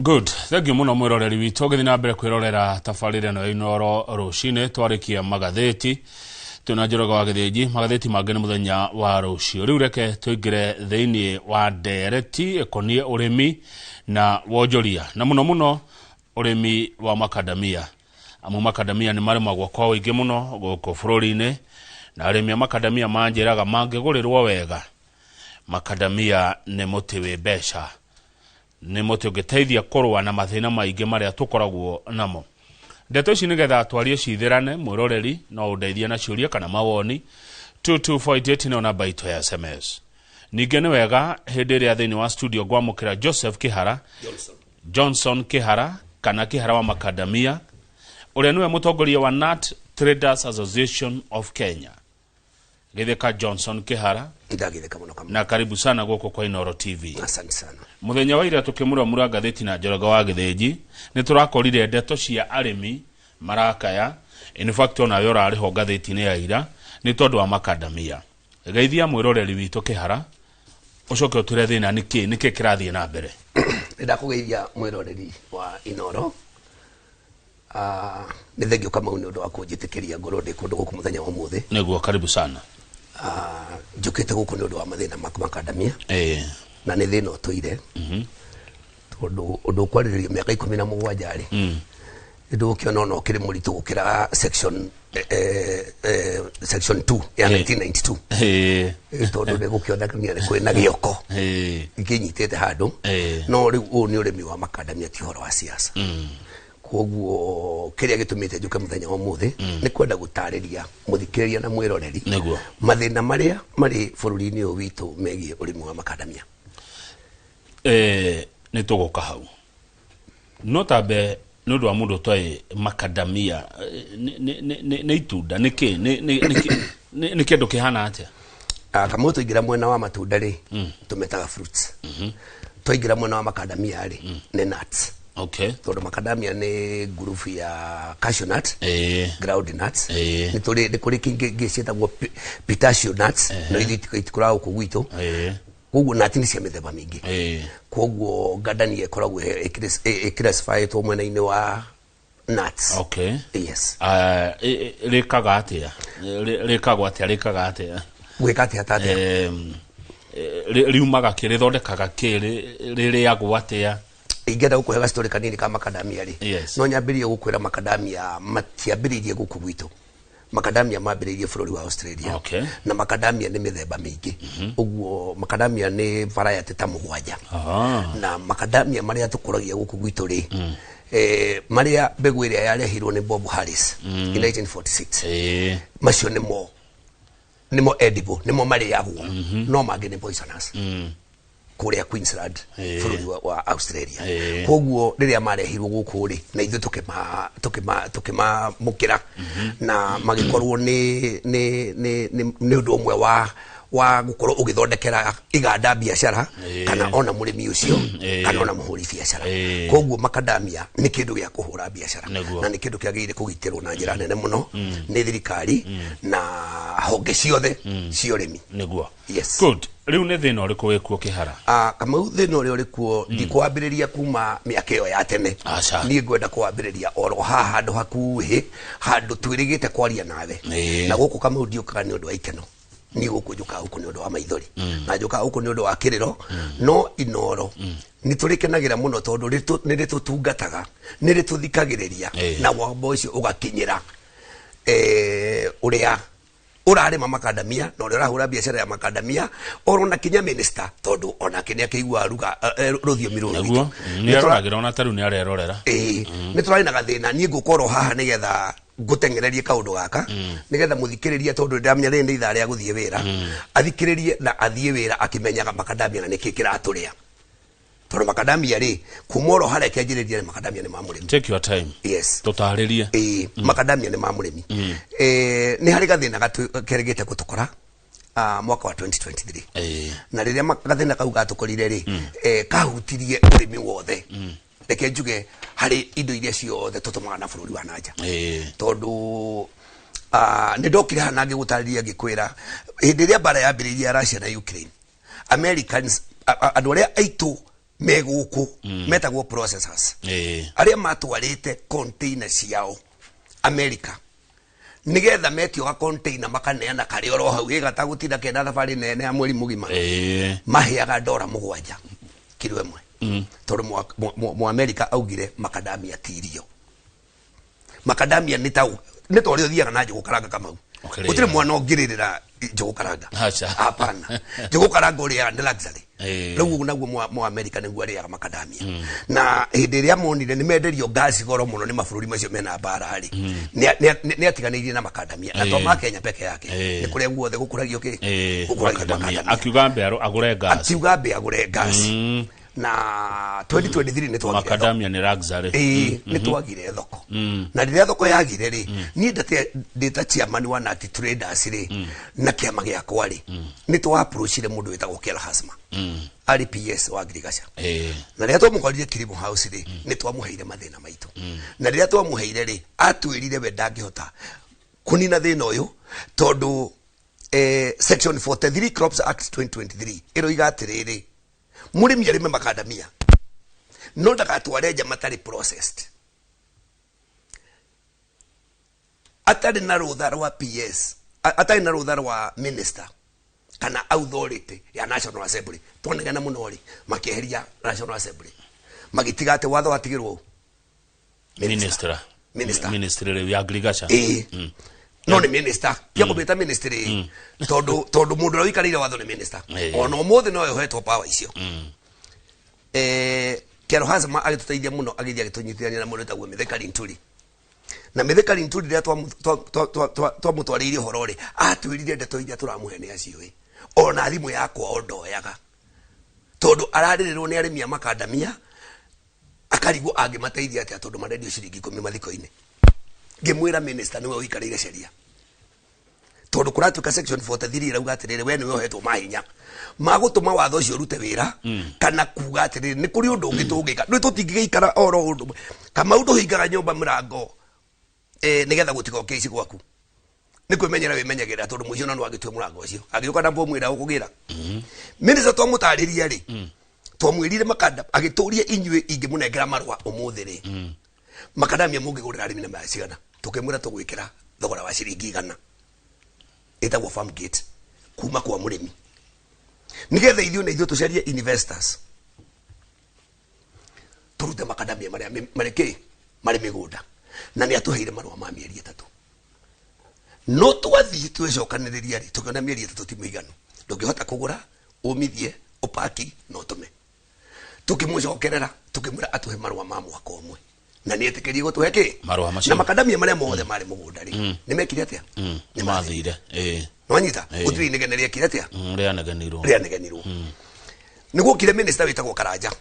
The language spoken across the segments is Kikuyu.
Good, thank you muno mwiroreri witũ. Ũgĩthiĩ na mbere kwĩrorera tabarĩra ĩno ya Inooro rũcinĩ, twarĩkia magathĩti twĩna Njoroge wa Gĩthĩnji. Magathĩti mangĩ nĩ mũthenya wa rũciũ. Rĩu reke tũingĩre thĩinĩ wa ndereti ĩkoniĩ ũrĩmi na wonjoria, na mũno mũno ũrĩmi wa makandamia, amu makandamia nĩ marĩmagwo kwa ũingĩ mũno gũkũ bũrũri-inĩ, na arĩmi a makandamia manjĩraga mangĩgũrĩrwo wega, makandamia nĩ mũtĩ wĩ mbeca, nĩ mũtĩ ũngĩteithia kũrũa na mathĩna maingĩ marĩa tũkoragwo namo. Ndeto ici nĩgetha twarie cithĩrane, mwĩroreri no ũndeithie na ciũria kana mawoni. 22488 nĩyo namba itũ ya SMS. Ningĩ nĩ wega hĩndĩ ĩrĩa thĩinĩ wa studio ngwamũkĩra Joseph Kĩhara, Johnson Kĩhara kana Kĩhara wa Makadamia, ũrĩa nĩwe mũtongoria wa Nut Traders Association of Kenya. Githika Johnson Kĩhara. Ndagithika muno kama. Na karibu sana gũkũ kwa Inooro TV. Asante sana. Mũthenya wa ira tũkĩmuramura ngathĩti na Njoroge wa Gĩthĩnji nĩ tũrakorire ndeto cia arĩmi marakaya. In fact, onawe ũrarĩ ho ngathĩti-inĩ ya ira nĩ tondũ wa makandamia. Geithia mwĩroreri witũ Kĩhara, ũcoke ũtwĩre thĩna nĩ kĩ, nĩ kĩ kĩrathiĩ na mbere. Nĩ ndakũgeithia mwĩroreri wa Inooro. Ah, nĩ thengio Kamau nĩ ũndũ wa kũnjĩtĩkĩria ngorwo ndĩ kũndũ gũkũ mũthenya wa ũmũthĩ. Nĩguo, karibu sana. Ah, njũkĩte gũkũ nĩ ũndũ wa mathĩna ma makandamia na nĩ thĩna ũtũire, tondũ ũndũ ũkwarĩrĩrio mĩaka 17 rĩ, nĩ ndũgũkĩona ona ũkĩrĩ mũritũ gũkĩra section 2 ya 1992. Tondũ nĩ gũkĩonania nĩ kwĩ na gĩoko kĩnyitĩte handũ. No rĩu ũyũ nĩ ũrĩmi wa makandamia, ti ũhoro wa siasa. Koguo kĩrĩa gĩtũmĩte njũke mũthenya wa ũmũthĩ nĩ kwenda gũtarĩria mũthikĩrĩria na mwĩroreri mathĩna marĩa marĩ bũrũri-inĩ ũyũ witũ megiĩ ũrĩmi wa makandamia. Nĩ tũgũka hau, no tambe nĩ ũndũ wa mũndũ ũtoĩ makandamia, nĩ itunda, nĩ kĩ, nĩ kĩndũ kĩhana atĩa? Ah, kamau, twaingĩra mwena wa matunda rĩ, tũmetaga fruits. Twaingĩra mwena wa makandamia rĩ, nĩ nuts. Tondũ makandamia nĩ ngurubu ya cashew nut, ground nuts. Nĩ kũrĩ kĩngĩ ingĩ ciĩtagwo pistachio nuts, no ithuĩ itikũraga gũkũ gwitũ. Koguo nut nĩ cia mĩthemba mĩingĩ. Koguo ngandania ĩkoragwo ĩclassifyĩtwo mwena-inĩ wa nuts. Yes. Ah, rĩkaga atĩa? Rĩkagwo atĩa? Rĩkaga atĩa? Gwĩka atĩa ta atĩa? Riumaga kĩ? Rĩthondekaga kĩ? Rĩrĩagwo atĩa? Ingĩenda gũkũhe gastory kanini ka makadamia rĩ, no nyambĩrĩrie gũkwĩra makadamia matiambĩrĩirie gũkũ gwitũ. Makadamia mambĩrĩirie bũrũri wa Australia. Na makadamia nĩ mĩthemba mĩingĩ. Ũguo makadamia nĩ variety ta 7. Na makadamia marĩa tũkũragia gũkũ gwitũ rĩ, marĩa mbegũ ĩrĩa yarehirwo nĩ Bob Harris in 1946, macio nĩmo edible, nĩmo marĩagwo, no mangĩ nĩ poisonous kũrĩa Queensland, bũrũri wa Australia. Koguo rĩrĩa marehirwo gũkũ rĩ, na ithuĩ tũkĩmamũkĩra na magĩkorwo nĩ ũndũ ũmwe wa gũkorwo ũgĩthondekera iganda biacara, kana ona mũrĩmi ũcio, kana ona mũhũri biacara. Koguo makadamia nĩ kĩndũ gĩa kũhũra biacara na nĩ kĩndũ kĩagĩrĩire kũgitĩrwo na njĩra nene mũno nĩ thirikari na honge ciothe cia ũrĩmi. Yes. Good. Rĩu nĩ thĩna ũrĩkũ wĩkuo, Kĩhara? Ah, Kamau, thĩna ũrĩa ũrĩ kuo, ndikwambĩrĩria kuma mĩaka ĩyo ya tene. Aca. Niĩ ngwenda kwambĩrĩria oro haha handũ hakuhĩ, handũ twĩrĩgĩte kwaria nawe. Na gũkũ, Kamau, ndiũkaga nĩ ũndũ wa ikeno. Niĩ gũkũ njũkaga gũkũ nĩ ũndũ wa maithori, na njũkaga gũkũ nĩ ũndũ wa kĩrĩro. No Inooro nĩ tũrĩkenagĩra mũno tondũ nĩ rĩtũtungataga, nĩ rĩtũthikagĩrĩria, na wambo ũcio ũgakinyĩra ũrĩa ũrarĩma makandamia na ũrĩa ũrahũra biacara ya makandamia, oro na kinya minister, tondũ onake nĩ akĩiguaga ruga rũthiomi rũrũ rwitũ. Nĩ aroragĩra, ona ta rĩu nĩ arerorera. Ĩĩ, nĩ tũrarĩ na gathĩna. Niĩ ngũkorwo haha nĩgetha ngũteng'ererie kaũndũ gaka, nĩgetha mũthikĩrĩrie, tondũ ndĩramenya rĩrĩ nĩ ithaa rĩa gũthiĩ wĩra, athikĩrĩrie na athiĩ wĩra akĩmenyaga makandamia na nĩkĩ kĩratũrĩa, tondũ makandamia rĩ, kuma oro harĩa kĩanjĩrĩria rĩ, makandamia nĩ ma mũrĩmi. Take your time. Yes. Tũtarĩrie. Ĩĩ, makandamia nĩ ma mũrĩmi. Nĩ harĩ gathĩna kerĩgĩte gũtũkora mwaka wa 2023. Na rĩrĩa gathĩna kau gatũkorire rĩ, kahutirie ũrĩmi wothe. Reke njuge harĩ indo iria ciothe tũtũmaga na bũrũri wa nanja, tondũ nĩ ndokire haha na ngĩgũtarĩria ngĩkwĩra hĩndĩ ĩrĩa mbara yambĩrĩirie ya Russia na Ukraine, Americans, andũ arĩa aitũ Me gũkũ metagwo processors, arĩa matwarĩte container ciao America nigetha metio ga container makaneana karĩ oro hau gĩgata gũtinda kena thabarĩ nene ya mweri mũgima, maheaga $7 kiro ĩmwe, tondũ mwa America augire makadamia ti irio. Makadamia nĩ ta nĩ ta ũrĩa ũthiaga na njũgũ karanga, Kamau. Ũkĩrĩa. Gũtirĩ mwana ũngĩrĩrĩra njũgũ karanga. Aca. Hapana, njũgũ karanga ũrĩaga nĩ luxury. Rĩu ũguo naguo mwa America nĩguo arĩaga makadamia. Na hĩndĩ ĩrĩa monire nĩ menderio ngasi goro mũno nĩ mabũrũri macio mena mbara rĩ, nĩ atiganĩirie na makadamia na to ma Kenya peke yake, nĩ kũrĩa guothe gũkũragio kĩ, gũkũragio makadamia. Makadamia. Akiuga mbe agũre gas. Akiuga mbe agũre ngasi na 2023 nĩ twagire thoko. Makadamia nĩ luxury. Ĩĩ, nĩ twagire thoko, na rĩrĩa thoko yagire rĩ, niĩ ndate ndĩ ta chairman wa Nati Traders rĩ na kĩama gĩakwa rĩ, nĩ twa approachire mũndũ wĩtagwo Kel Hasma, arĩ PS wa Ngirigaca. Na rĩrĩa twamũkorire Kilimo House rĩ, nĩ twamũheire mathĩna maitũ, na rĩrĩa twamũheire rĩ, atwĩrire we ndangĩhota kũnina thĩna ũyũ tondũ section 43 Crops Act 2023 ĩroiga atĩrĩrĩ, mũrĩmi arĩme makandamia no ndagatware nja matarĩ processed, atarĩ na rũtha rwa PS, atarĩ na rũtha rwa minister kana authority ya National Assembly. Twanegena mũno rĩ, makĩeheria National Assembly, magĩtiga atĩ watho watigĩrwo Minister. Minister. Ministry rĩu ya agriculture. Ĩĩ, no nĩ minister kia kũmĩta ministry, tondũ mũndũ ũrĩa ũikarĩire watho nĩ minister. Ona ũmũthĩ no ũhetwo power icio. Kero Hazama agĩtũteithia mũno, agĩthiĩ agĩtũnyitithania na mũndũ wĩtagwo Mithika Linturi. Na Mithika Linturi rĩrĩa twamũtwarĩire ũhoro rĩ, atwĩrire ndeto iria tũramũhe nĩ aciũĩ, ona thimũ yakwa o ndoyaga, tondũ ararĩrĩrwo nĩ arĩmi a makandamia, akarigwo angĩmateithia atĩa tondũ marendio ciringi 10 mathiko-inĩ. Ngĩmwĩra minister nĩwe ũikarĩire sheria, tondũ kũratuĩka section 43 ĩrauga atĩrĩrĩ, we nĩwe ũhetwo mahinya ma gũtũma watho ũcio ũrute wĩra, kana kuga atĩrĩrĩ, nĩ kũrĩ ũndũ ũngĩ tũngĩka. Rĩu tũtingĩgĩikara oro ũndũ ũmwe. Kamau, ndũhingaga nyũmba mũrango nĩgetha gũtigoke ici gwaku, nĩ kwĩmenyera wĩmenyagĩrĩra, tondũ mũici ona no angĩtue mũrango ũcio agĩũka na bomu ĩrĩa ũkũgĩra. Minister twamũtarĩria rĩ, twamwĩrire makanda, agĩtũria inyuĩ ingĩmũnengera marũa ũmũthĩ rĩ, makadamia mũngĩgũrĩra arĩmi na maya cigana? Tũkĩmwĩra tũgwĩkĩra thogora wa ciringi 100, ĩtagwo farm gate, kuma kwa mũrĩmi, nĩgetha ithuĩ na ithuĩ tũcarie investors tũrute makadamia marĩa marĩ kĩ, marĩ mĩgũnda. Na nĩ atũheire marũa ma mĩeri 3, no twathiĩ twecokanĩrĩria rĩ, tũkĩona mĩeri 3 ti mũiganu, ndũngĩhota kũgũra, ũmithie, ũpaki na ũtũme. Tũkĩmũcokerera, tũkĩmwĩra atũhe marũa ma mwaka ũmwe, na nĩ etĩkĩrie gũtũhe kĩ? Marũa macio. Na makadamia marĩa mothe marĩ mũgũnda rĩ, nĩ mekire atĩa? Nĩ mathire. Nĩwanyita? Gũtirĩ inegene rĩekire atĩa? Rĩanegenirwo. Rĩanegenirwo. Nĩ gwokire minister wĩtagwo Karanja.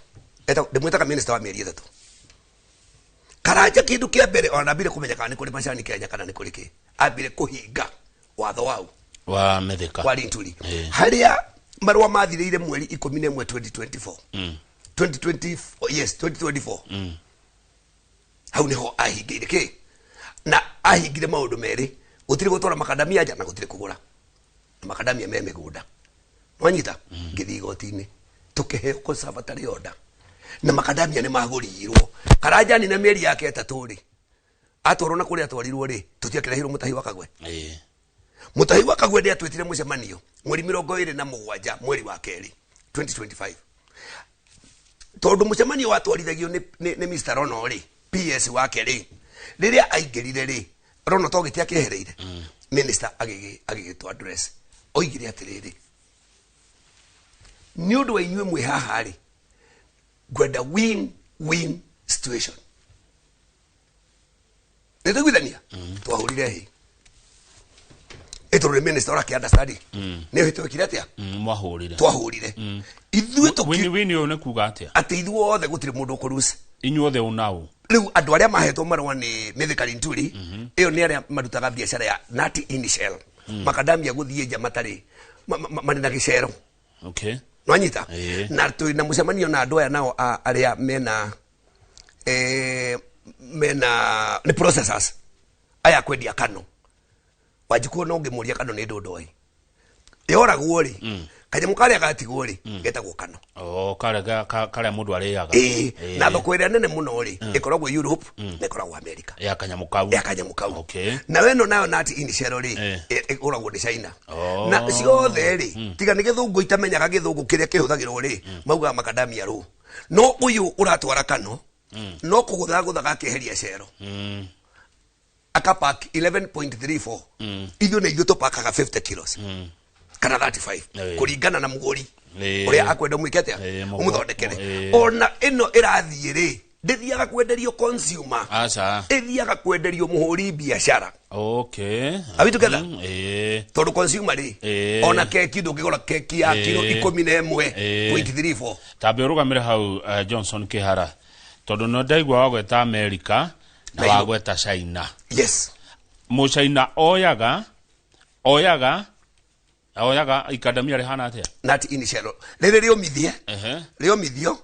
Ndĩmwĩtaga minister wa mĩeri 3 Karanja. Kĩndũ kĩa mbere ona ndambire kũmenya kana nĩ kũrĩ macani Kenya kana nĩ kũrĩ kĩ, ambire kũhinga watho wau wa Mithika. Wa Linturi, harĩa harĩa marũa mathirĩire mweri 11 2024, 2020, yes, 2024. Hau niho ahingĩire kĩ, na ahingire maũndũ merĩ: gũtirĩ gũtwara makadamia nja na gũtirĩ kũgũra, na makadamia me mĩgũnda. Nwanyita? Ngĩthiĩ igoti-inĩ, tũkĩheo conservatory order, na makadamia nĩ magũrirwo. Karanjani na mĩeri yake 3 rĩ, atwarwo na kũrĩa atwarirwo rĩ, tũtiakĩrehirwo mũtahi wa Kagwe. Mũtahi wa Kagwe nĩ atwĩtire mũcemanio mweri 27 mweri wa kerĩ 2025, tondũ mũcemanio watwarithagio nĩ Mr. Rono rĩ, PS wake rĩ. Rĩrĩa aingĩrire rĩ, Rono to gĩtĩ akĩehereire, minister agĩgĩtwo address, oigire atĩrĩrĩ, nĩ ũndũ wa inyuĩ mwĩ haha rĩ, ngwenda win win situation. Nĩ tũiguithania twahũrire hĩ ĩtũrĩ minister ũrakĩ understand nĩ ũhĩtũkire atĩa. Mwahũrire. Twahũrire ithuĩ tũki Wini wini ũyũ nĩ kuga atĩa? Atĩ ithuothe gũtirĩ mũndũ ũkũruca. Inyuothe ũnaũ? Rĩu andũ arĩa mahetwo marũa nĩ Mithika Linturi ĩyo nĩ arĩa marutaga biacara ya nut in shell, makadamia gũthiĩ nja matarĩ marĩ na gĩcero. Nwanyita? Na twĩ na mũcemanio na andũ aya nao arĩa mena mena nĩ processors aya kwendia kano. Wanjikũ, no ngĩmũria kano nĩ ndũndoi yoragwo rĩ, Kanyamũ karĩa gatigwo rĩ, getagwo kano. Oh, karĩa karĩa mũndũ arĩaga. Ĩĩ, na thoko ĩrĩa nene mũno rĩ, ĩkoragwo Europe na ĩkoragwo America. Ya kanyamũ kau. Ya kanyamũ kau. Na ĩno nayo nut in shell rĩ, ĩgũragwo nĩ China. Na ciothe rĩ, tiga nĩ gĩthũngũ itamenyaga gĩthũngũ kĩrĩa kĩhũthagĩrwo rĩ, maugaga macadamia rũ. No ũyũ ũratwara kano, no kũgũtha gũthaga akeheria cero, akapack 11.34. Ithuĩ nĩ ithuĩ tũpakaga 50 kilos kana 35, kũringana na mũgũri ũrĩa akwenda mwĩke atĩa, ũmũthondekere. Ona ĩno ĩrathiĩ rĩ, ndĩthiaga kwenderio consumer. Aca. Ĩthiaga kwenderio mũhũri biacara. Are we together? Tondũ consumer rĩ, ona keki ndũngĩgũra keki ya kiro 11 point 34. Tambe ũrũgamĩre hau, Johnson Kĩhara, tondũ no ndaigua wagweta America na Na Europe. Wagweta China. Yes. Mũchaina oyaga ikandamia rĩhana atĩa? Nut in shell rĩrĩ rĩũmithie, rĩũmithio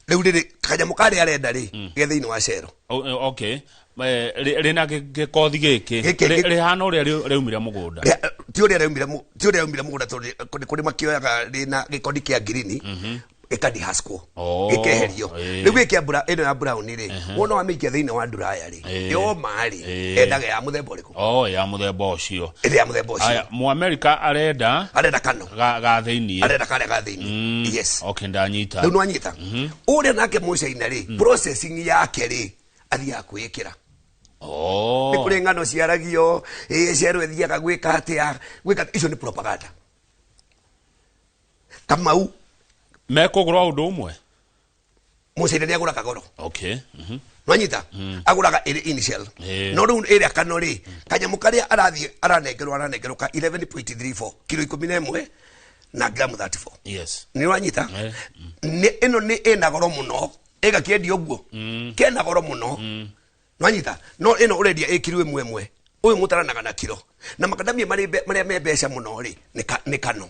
rĩu rĩrĩ kanyamũ karĩa arenda rĩ, ge thĩinĩ wa cero. Okay. Rĩna gĩkothi gĩkĩ. Gĩkĩ- Rĩhana ũrĩa rĩaumire mũgũnda. Ti ũrĩa rĩaumire mũgũnda, tondũ nĩ kũrĩ makĩoyaga rĩna gĩkoni kĩa ngirini, gĩkadihaskwo, gĩkeherio. Rĩu gĩkĩ ĩno ya brown rĩ, wona wamĩikia thĩinĩ wa nduraya rĩ, yoma rĩ, endaga ya mũthemba ũrĩkũ? Oh, ya mũthemba ũcio. Ĩrĩ ya mũthemba ũcio. Aya, Mũamerika arenda Arenda kano. ga thĩiniĩ. Arenda karĩa ga thĩinĩ, yes. Okay, ndanyita. Rĩu nĩwanyita ũrĩa nake mũcaina rĩ, processing yake rĩ, athiaga kwĩĩkĩra. Nĩ kũrĩ ng'ano ciaragio, ĩ cero ĩthiaga gwĩka atĩa, gwĩka icio nĩ propaganda, Kamau. Mekũgũra ũndũ ũmwe. Mũcaina nĩ agũraga goro. Nwanyita agũraga ĩrĩ in shell. No rĩu ĩrĩa kano rĩ, kanyamũ karĩa arathiĩ aranengerwo ka 11.34 kilo 11 na gramu 34. Nĩ wanyita? Nĩ ĩno nĩ ĩna goro mũno, ĩgakĩendio ũguo kena goro mũno, nwanyita? No ĩno ũrendia ĩ kiro ĩmwe ĩmwe, ũyũ mũtaranaga na kiro. Na makadamia marĩa me mbeca mũno rĩ, nĩ kano.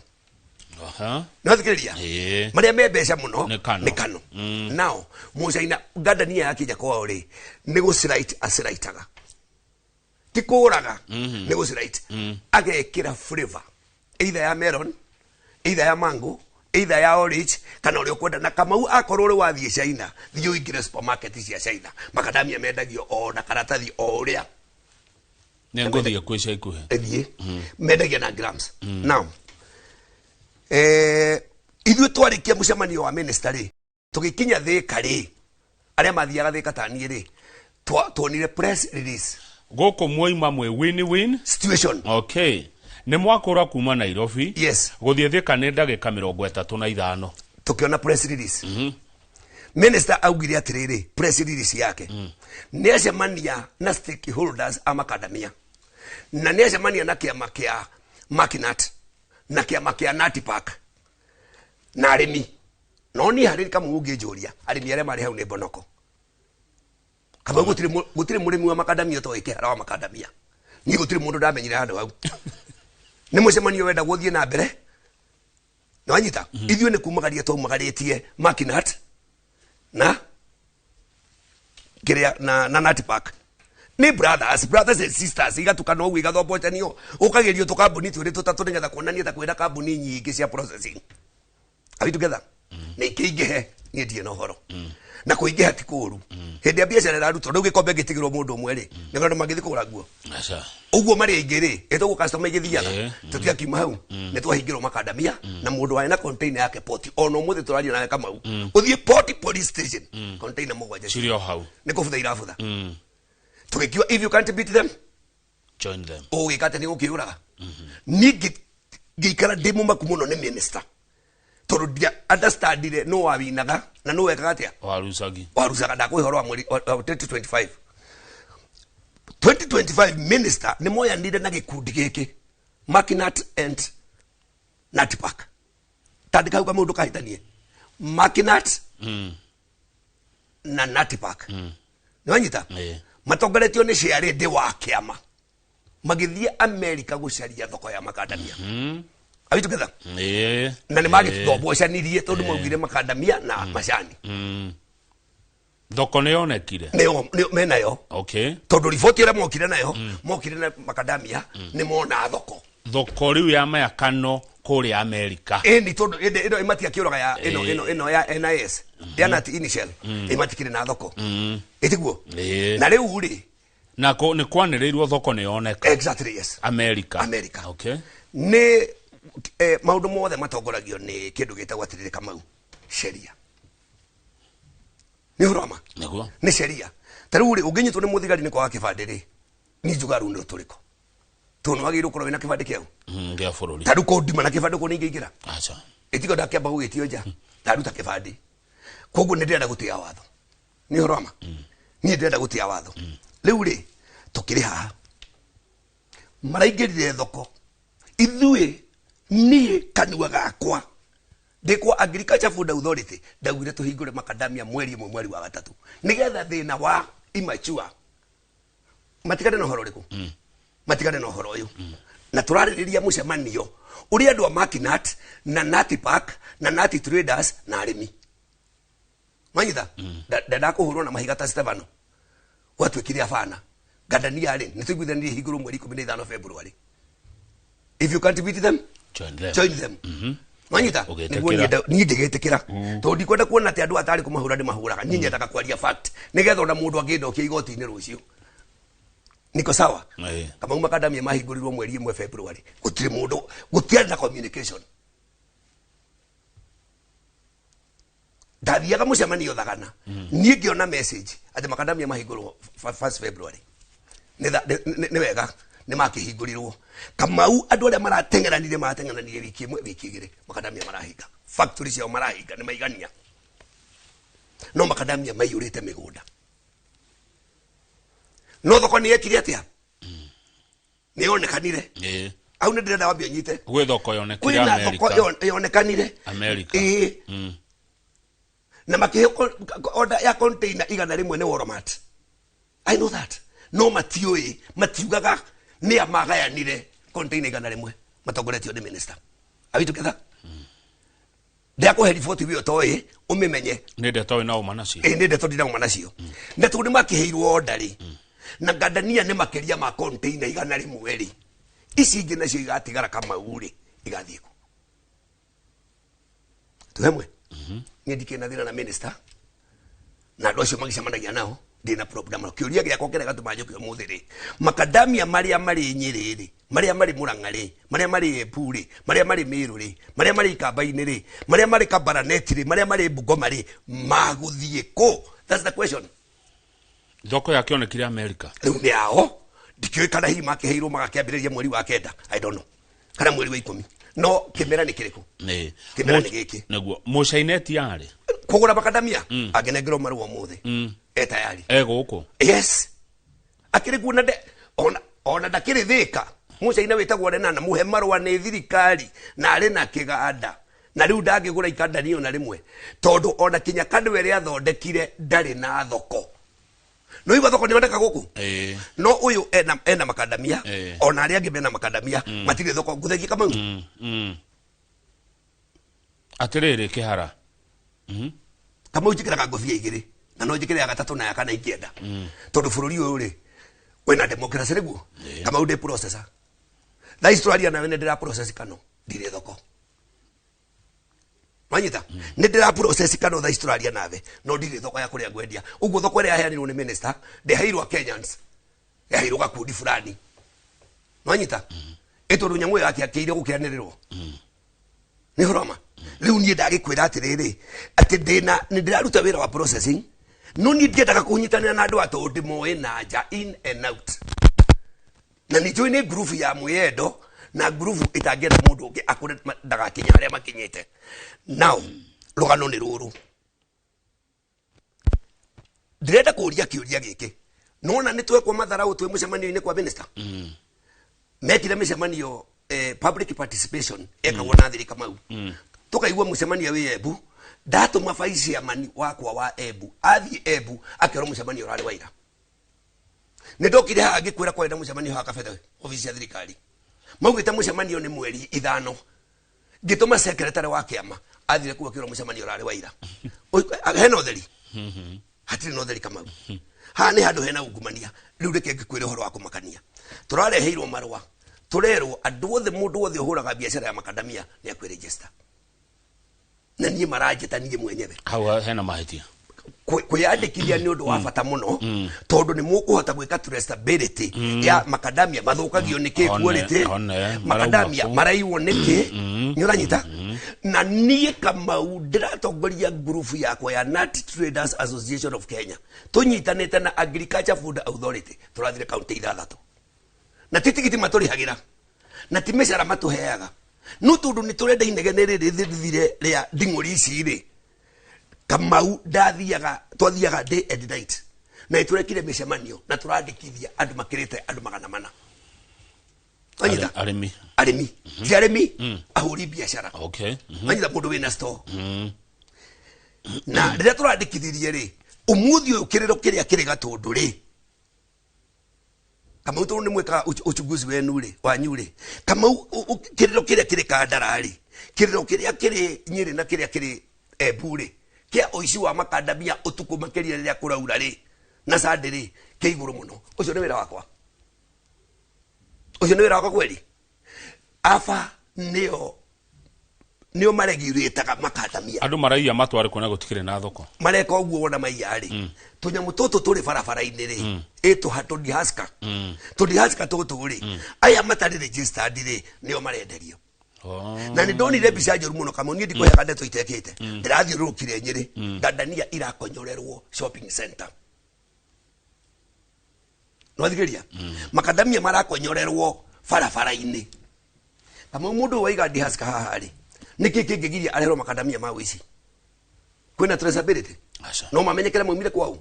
Nĩwathikĩrĩria? Ĩĩ. Marĩa me mbeca mũno Nĩ kano. Nĩ kano. Nao mũcaina ngandania yakinya kwao rĩ, nĩ gũciraita aciraitaga, ti kũraga, nĩ gũciraita, agekĩra flavor either ya melon, either ya mango, either ya orange, kana ũrĩa ũkwenda. Na Kamau, akorwo ũrĩ wathiĩ China, thiĩ ũingĩre supermarket cia China, makadamia mendagio o na karatathi o ũrĩa. Nĩ ngũthiĩ kwĩ ica ikuhĩ. Thiĩ, mendagia na grams. Now ithuĩ twarĩkia mũcemanio wa minister rĩ, tũgĩkinya Thĩka rĩ, arĩa mathiaga Thĩka ta niĩ rĩ, tuonire press release. Gũkũ mwoima mwĩ win win situation. Okay, nĩ mwakũra kuma Nairobi gũthiĩ Thĩka nĩ ndagĩka 35. Tukiona press release, minister augire atiriri, press release yake, nĩ acemania na stakeholders a macadamia, na nĩ acemania na kĩama kĩa Makinat na kĩama kĩa Natipark na arĩmi. No niĩ harĩ kamwe ũngĩnjũria, arĩmi arĩa marĩ hau nĩ mbonoko, Kamau. Gũtirĩ mũrĩmi wa makadamia ũtoĩ kĩhara wa makadamia. Niĩ gũtirĩ mũndũ ndamenyire handũ hau. Nĩ mũcemanio wendagwo ũthiĩ na mbere, nĩwanyita? Ithuĩ nĩ kumagaria twaumagarĩtie Makinat na kĩrĩa na Natipark nĩ brothers, brothers and sisters, igatukana ũguo, igathombocanio, ũkagerio tũkambuni twĩrĩ tũtatũ nĩgetha kuonania ta kwĩna kambuni nyingĩ cia processing. Are we together? Na ikĩingĩhe, niĩ ndirĩ na ũhoro na kũingĩha, ti kũũru. Hĩndĩ ya biacara ĩrarutwo, rĩu gĩkombe ngĩtigĩrwo mũndũ ũmwe rĩ, nĩ andũ mangĩthiĩ kũgũra nguo Aca. Ũguo marĩ aingĩ rĩ, ĩtagwo customer igĩthiaga. Tũtigakiuma hau nĩ twahingĩrwo makandamia na mũndũ warĩ na container yake poti. Ona ũmũthĩ tũraria nawe, Kamau, ũthiĩ port police station, container mũgwanja cirĩ o hau. Nĩ kũbutha irabutha. Tũgĩkiuga, "If you can't beat them, join them." Ũgĩka atĩ nĩ gũkĩũraga. Niĩ ngĩikara ndĩ mũmaku mũno nĩ minister, tondũ ndia understandire nũ wawinaga na nũ wekaga atĩa. Warucagi. Warucaga. Ndakũhe ũhoro wa mweri wa 2025. 2025 minister nĩ moyanire na gĩkundi gĩkĩ, Makinat and Natipark. Tandĩka hau, kamũndũ kahĩtanie Makinat na Natipark, nĩwanyita? Matongoretio nĩ ciarĩndĩ wa kĩama, magĩthiĩ America gũcaria thoko ya makandamia. Are we together? Ĩĩ. Na nĩ magĩtombocanirie, tondũ maugire makandamia na macani. Thoko nĩ yonekire. Nĩo menayo. Tondũ riboti ĩrĩa mokire nayo, mokire na makandamia, nĩ mona thoko. Thoko rĩu ya mayakano kũrĩa Amerika. Ĩni tondũ ĩno ĩmatia kĩũraga ya ĩno ĩno ĩno ya NIS ya nut initial ĩmatikĩrĩ na thoko ĩtiguo. Na rĩu rĩ na nĩ kwanĩrĩirwo thoko nĩ yoneka. Exactly, yes. America. America. Okay. Nĩ maũndũ mothe matongoragio nĩ kĩndũ gĩtagwo atĩrĩrĩ Kamau, sheria. Nĩ ũhoro wa ma? Nĩguo. Nĩ sheria. Ta rĩu rĩ, ũngĩnyitwo nĩ mũthigari nĩ kwaga kĩbandĩ rĩ, niĩ njugaga rũu nĩ rũtũrĩko. Tondũ nĩ wagĩrĩirwo gũkorwo wĩna kĩbandĩ kĩau. Gĩa bũrũri. Ta rĩu korwo ndima na kĩbandĩ ũguo nĩ ingĩingĩra. Aca. Ĩtigo ndakĩamba gũgĩtio nja, ndaruta kĩbandĩ. Koguo nĩ ndĩrenda gũtĩa watho. Nĩ ũhoro wa ma? Niĩ ndĩrenda gũtĩa watho. Rĩu rĩ, tũkĩrĩ haha. Maraingĩrire thoko. Ithuĩ, niĩ kanua gakwa ndĩ kwa Agriculture Food Authority ndaugire tũhingũre makadamia mweri ĩmwe mweri wa gatatũ nĩgetha thĩna wa immature matigane na ũhoro ũrĩkũ, matigane na ũhoro ũyũ. Na tũrarĩrĩria mũcemanio ũrĩa andũ a Makinat na Nati Park na Nati Traders na arĩmi manyita ndendaga kũhũrwo na mahiga ta Stefano gwatuĩkire abana ngandania rĩ nĩ tũiguithanirie hingũrwo mweri 15 February. If you can't beat them, join them. Join them. Manyita. Ũgĩtĩkĩra. Nĩguo niĩ ndĩgĩtĩkĩra tondũ ndikwenda kuona atĩ andũ atarĩ kũmahũra nĩ mahũraga. Niĩ nyendaga kwaria fact nĩgetha ona mũndũ angĩndokia igoti-inĩ rũciũ niko sawa. Kamau makadamia mahingũrirwo mweri 1 February, gũtirĩ mũndũ, gũtiarĩ na communication. Ndathiaga mũcemanio Thagana, niĩ ngĩona message atĩ makadamia mahingũrwo 1st February. Nĩ wega nĩ makĩhingũrirwo Kamau. Andũ arĩa marateng'eranire marateng'eranire wiki ĩmwe, wiki igĩrĩ, makadamia marahinga, factory ciao marahinga, nĩ maigania, no makadamia maiyũrĩte mĩgũnda. No thoko nĩ yekire atĩa? Nĩ yonekanire. Au nĩ ndĩrenda wambie ũnyite. Gwĩ thoko yonekire kwĩna thoko Amerika. Yonekanire America. Ĩĩ. Na makĩheo order ya container 100 nĩ Walmart. I know that. No matiũĩ, matiugaga nĩ a magayanire container 100 matongoretio nĩ minister. Are we together? Ndakũhe riboti wĩ ũtoĩ ũmĩmenye. Nĩ ndeto wĩ na ũma nacio. Ĩ nĩ ndeto ndinauma nacio. Na tondũ nĩ makĩheirwo order rĩ, na ngandania nĩ makĩria ma container 100 rĩ, ici ingĩ nacio igatigara Kamau rĩ, igathiĩ kũ? Tuhemwe. Niĩ ndikĩrĩ na thĩna na minister na andũ acio magĩcemanagia nao, ndĩ na problem nao. Kĩũria gĩakwa kĩrĩa gatũma njũke ũmũthĩ rĩ, makadamia marĩa marĩ Nyĩrĩ rĩ, marĩa marĩ Mũrang'a rĩ, marĩa marĩ Embu rĩ, marĩa marĩ Mĩrũ rĩ, marĩa marĩ Ikamba-inĩ rĩ, marĩa marĩ Kabaraneti rĩ, marĩa marĩ Bungoma rĩ, magũthiĩ kũ? That's the question. Thoko yakĩonekire America. Rĩu nĩ ao, ndikĩũĩ kana hihi makĩheirwo magakĩambĩrĩria mweri wa 9, I don't know, kana mweri wa 10, no kĩmera nĩ kĩrĩkũ? Kĩmera nĩ gĩkĩ. Nĩguo mũcaineti yarĩ kũgũra makadamia angĩnengerwo marũa ũmũthĩ e tayari. E gũkũ. Yes, akĩrĩ kuo na ona ndakĩrĩ thĩka. Mũcaina wĩtagwo Renana mũhe marũa nĩ thirikari na arĩ na kĩganda na rĩu ndangĩgũra ikandania ona rĩmwe tondũ ona kinya kandũ ĩrĩa athondekire ndarĩ na thoko. No igua thoko nĩyoneka gũkũ. No ũyũ ena makandamia ona arĩa angĩ mena makandamia matirĩ thoko ngũthengie Kamau. Atĩrĩrĩ kĩhara. Kamau njĩkĩraga ngobia igĩrĩ na no njĩkĩre ya gatatũ na ya kana ingĩenda tondũ bũrũri ũyũ rĩ wĩna democracy nĩguo. Kamau ndĩ processor thaa ici tũraria nawe, nĩ ndĩra process kano ndirĩ thoko wanyita, nĩ ndĩra process kano thaa ici tũraria nawe no ndirĩ thoko ya kũrĩa ngwendia. Ũguo thoko ĩrĩa yaheanirwo nĩ minister ndĩheirwo Kenyans, yaheirwo gakundi fulani wanyita, ĩ tondũ nyamũ ĩyo yakĩakĩire gũkĩanĩrĩrwo nĩ ũhoro wa ma. Rĩu niĩ ndagĩkwĩra atĩrĩrĩ atĩ ndĩna nĩ ndĩraruta wĩra wa processing no niĩ ndiendaga kũnyitanĩra na andũ a tondũ ndĩmoĩ na nja in and out na nĩ njũĩ nĩ ngurubu ya mwĩyendo na ngurubu ĩtangĩenda mũndũ ũngĩ akũre ndagakinye harĩa makinyĩte. Now rũgano nĩ rũrũ, ndĩrenda kũria kĩũria gĩkĩ. Nona nĩ twekwo matharau twĩ mũcemanio-inĩ kwa minister. Mekire mĩcemanio public participation ekagwo na thiri Kamau, tukaigua mũcemanio wĩ Embu. Ndatũma vice chairman wakwa wa Embu athiĩ Embu akerwo mũcemanio ũrarĩ waira. Nĩ ndokire haha ngĩkwĩra kwarĩ na mũcemanio haha Kabete obici ya thirikari, maugĩte mũcemanio nĩ mweri 5. Ngĩtũma secretary wa kĩama athire kũu akĩrwo mũcemanio ũrarĩ waira. Hena ũtheri hatirĩ na ũtheri Kamau. Haha nĩ handũ hena ungumania. Rĩu reke ngĩkwĩre ũhoro wa kũmakania. Tũrareheirwo marũa Tũrerwo andũ othe, mũndũ wothe ũhũraga biacara ya makadamia nĩ akwĩregister, na niĩ maranjĩta niĩ mwenyewe. Hau hena mahĩtia. Kwĩyandĩkithia nĩ ũndũ wa bata mũno, tondũ nĩ mũkũhota gwĩka traceability ya makadamia mathũkagio nĩ kĩ, quality one, makadamia marauma kũ. Maraiywo nĩkĩ, nĩ ũranyita? Na niĩ Kamau ndĩratongoria ngurubu yakwa ya Nut Traders Association of Kenya, tũnyitanĩte na Agriculture Food Authority. Tũrathire kaunti ithathatũ, na ti tigiti matũrĩhagĩra na ti mĩcara matũheaga, no tondũ nĩ tũrenda inegene rĩrĩ rĩthire rĩa nding'ũri ici rĩ. Kamau, ndathiaga, twathiaga day and night, na nĩtũrekire mĩcemanio na tũrandĩkithia andũ makĩrĩte andũ 400. Wanyita? Arĩmi. Arĩmi, ti arĩmi, ahũri biacara. Wanyita? Mũndũ wĩna store. Na rĩrĩa tũrandĩkithirie rĩ, ũmũthĩ ũyũ kĩrĩro kĩrĩa kĩrĩ Gatũndũ rĩ, Kamau, tondũ nĩ mwĩkaga uchunguzi wenu rĩ, wanyu rĩ, Kamau, kĩrĩro kĩrĩa kĩrĩ Kandara rĩ, kĩrĩro kĩrĩa kĩrĩ Nyĩrĩ na kĩrĩa kĩrĩ Embu rĩ, kĩa ũici wa makandamia ũtukũ makĩria rĩrĩa kũraura rĩ na Sunday rĩ, kĩ igũrũ mũno. Ũcio nĩ wĩra wakwa, ũcio nĩ wĩra wakwa kweli. Aba nĩo nĩo maregurĩtaga makandamia. Andũ maraiya matware kuona gũtikĩrĩ na thoko. Mareka ũguo wona maiya rĩ, tũnyamũ tũtũ tũrĩ barabara-inĩ rĩ, ĩtũha tũdihaska tũdihaska tũtũ rĩ, aya matarĩ registered rĩ, nĩo marenderio. Na nĩ ndonire mbica njũru mũno, Kamau. Niĩ ndikũheaga ndeto itekĩte. Ndĩrathiũrũrũkire Nyĩrĩ, ngandania irakonyorerwo shopping center. Nwathikĩria, makadamia marakonyorerwo barabara-inĩ. Kamau, mũndũ ũyũ waiga dihaska haha rĩ, nĩkĩ kĩngĩgiria areherwo makadamia ma ũici? Kwĩna traceability. Aca. No mamenyekere maumire kwao,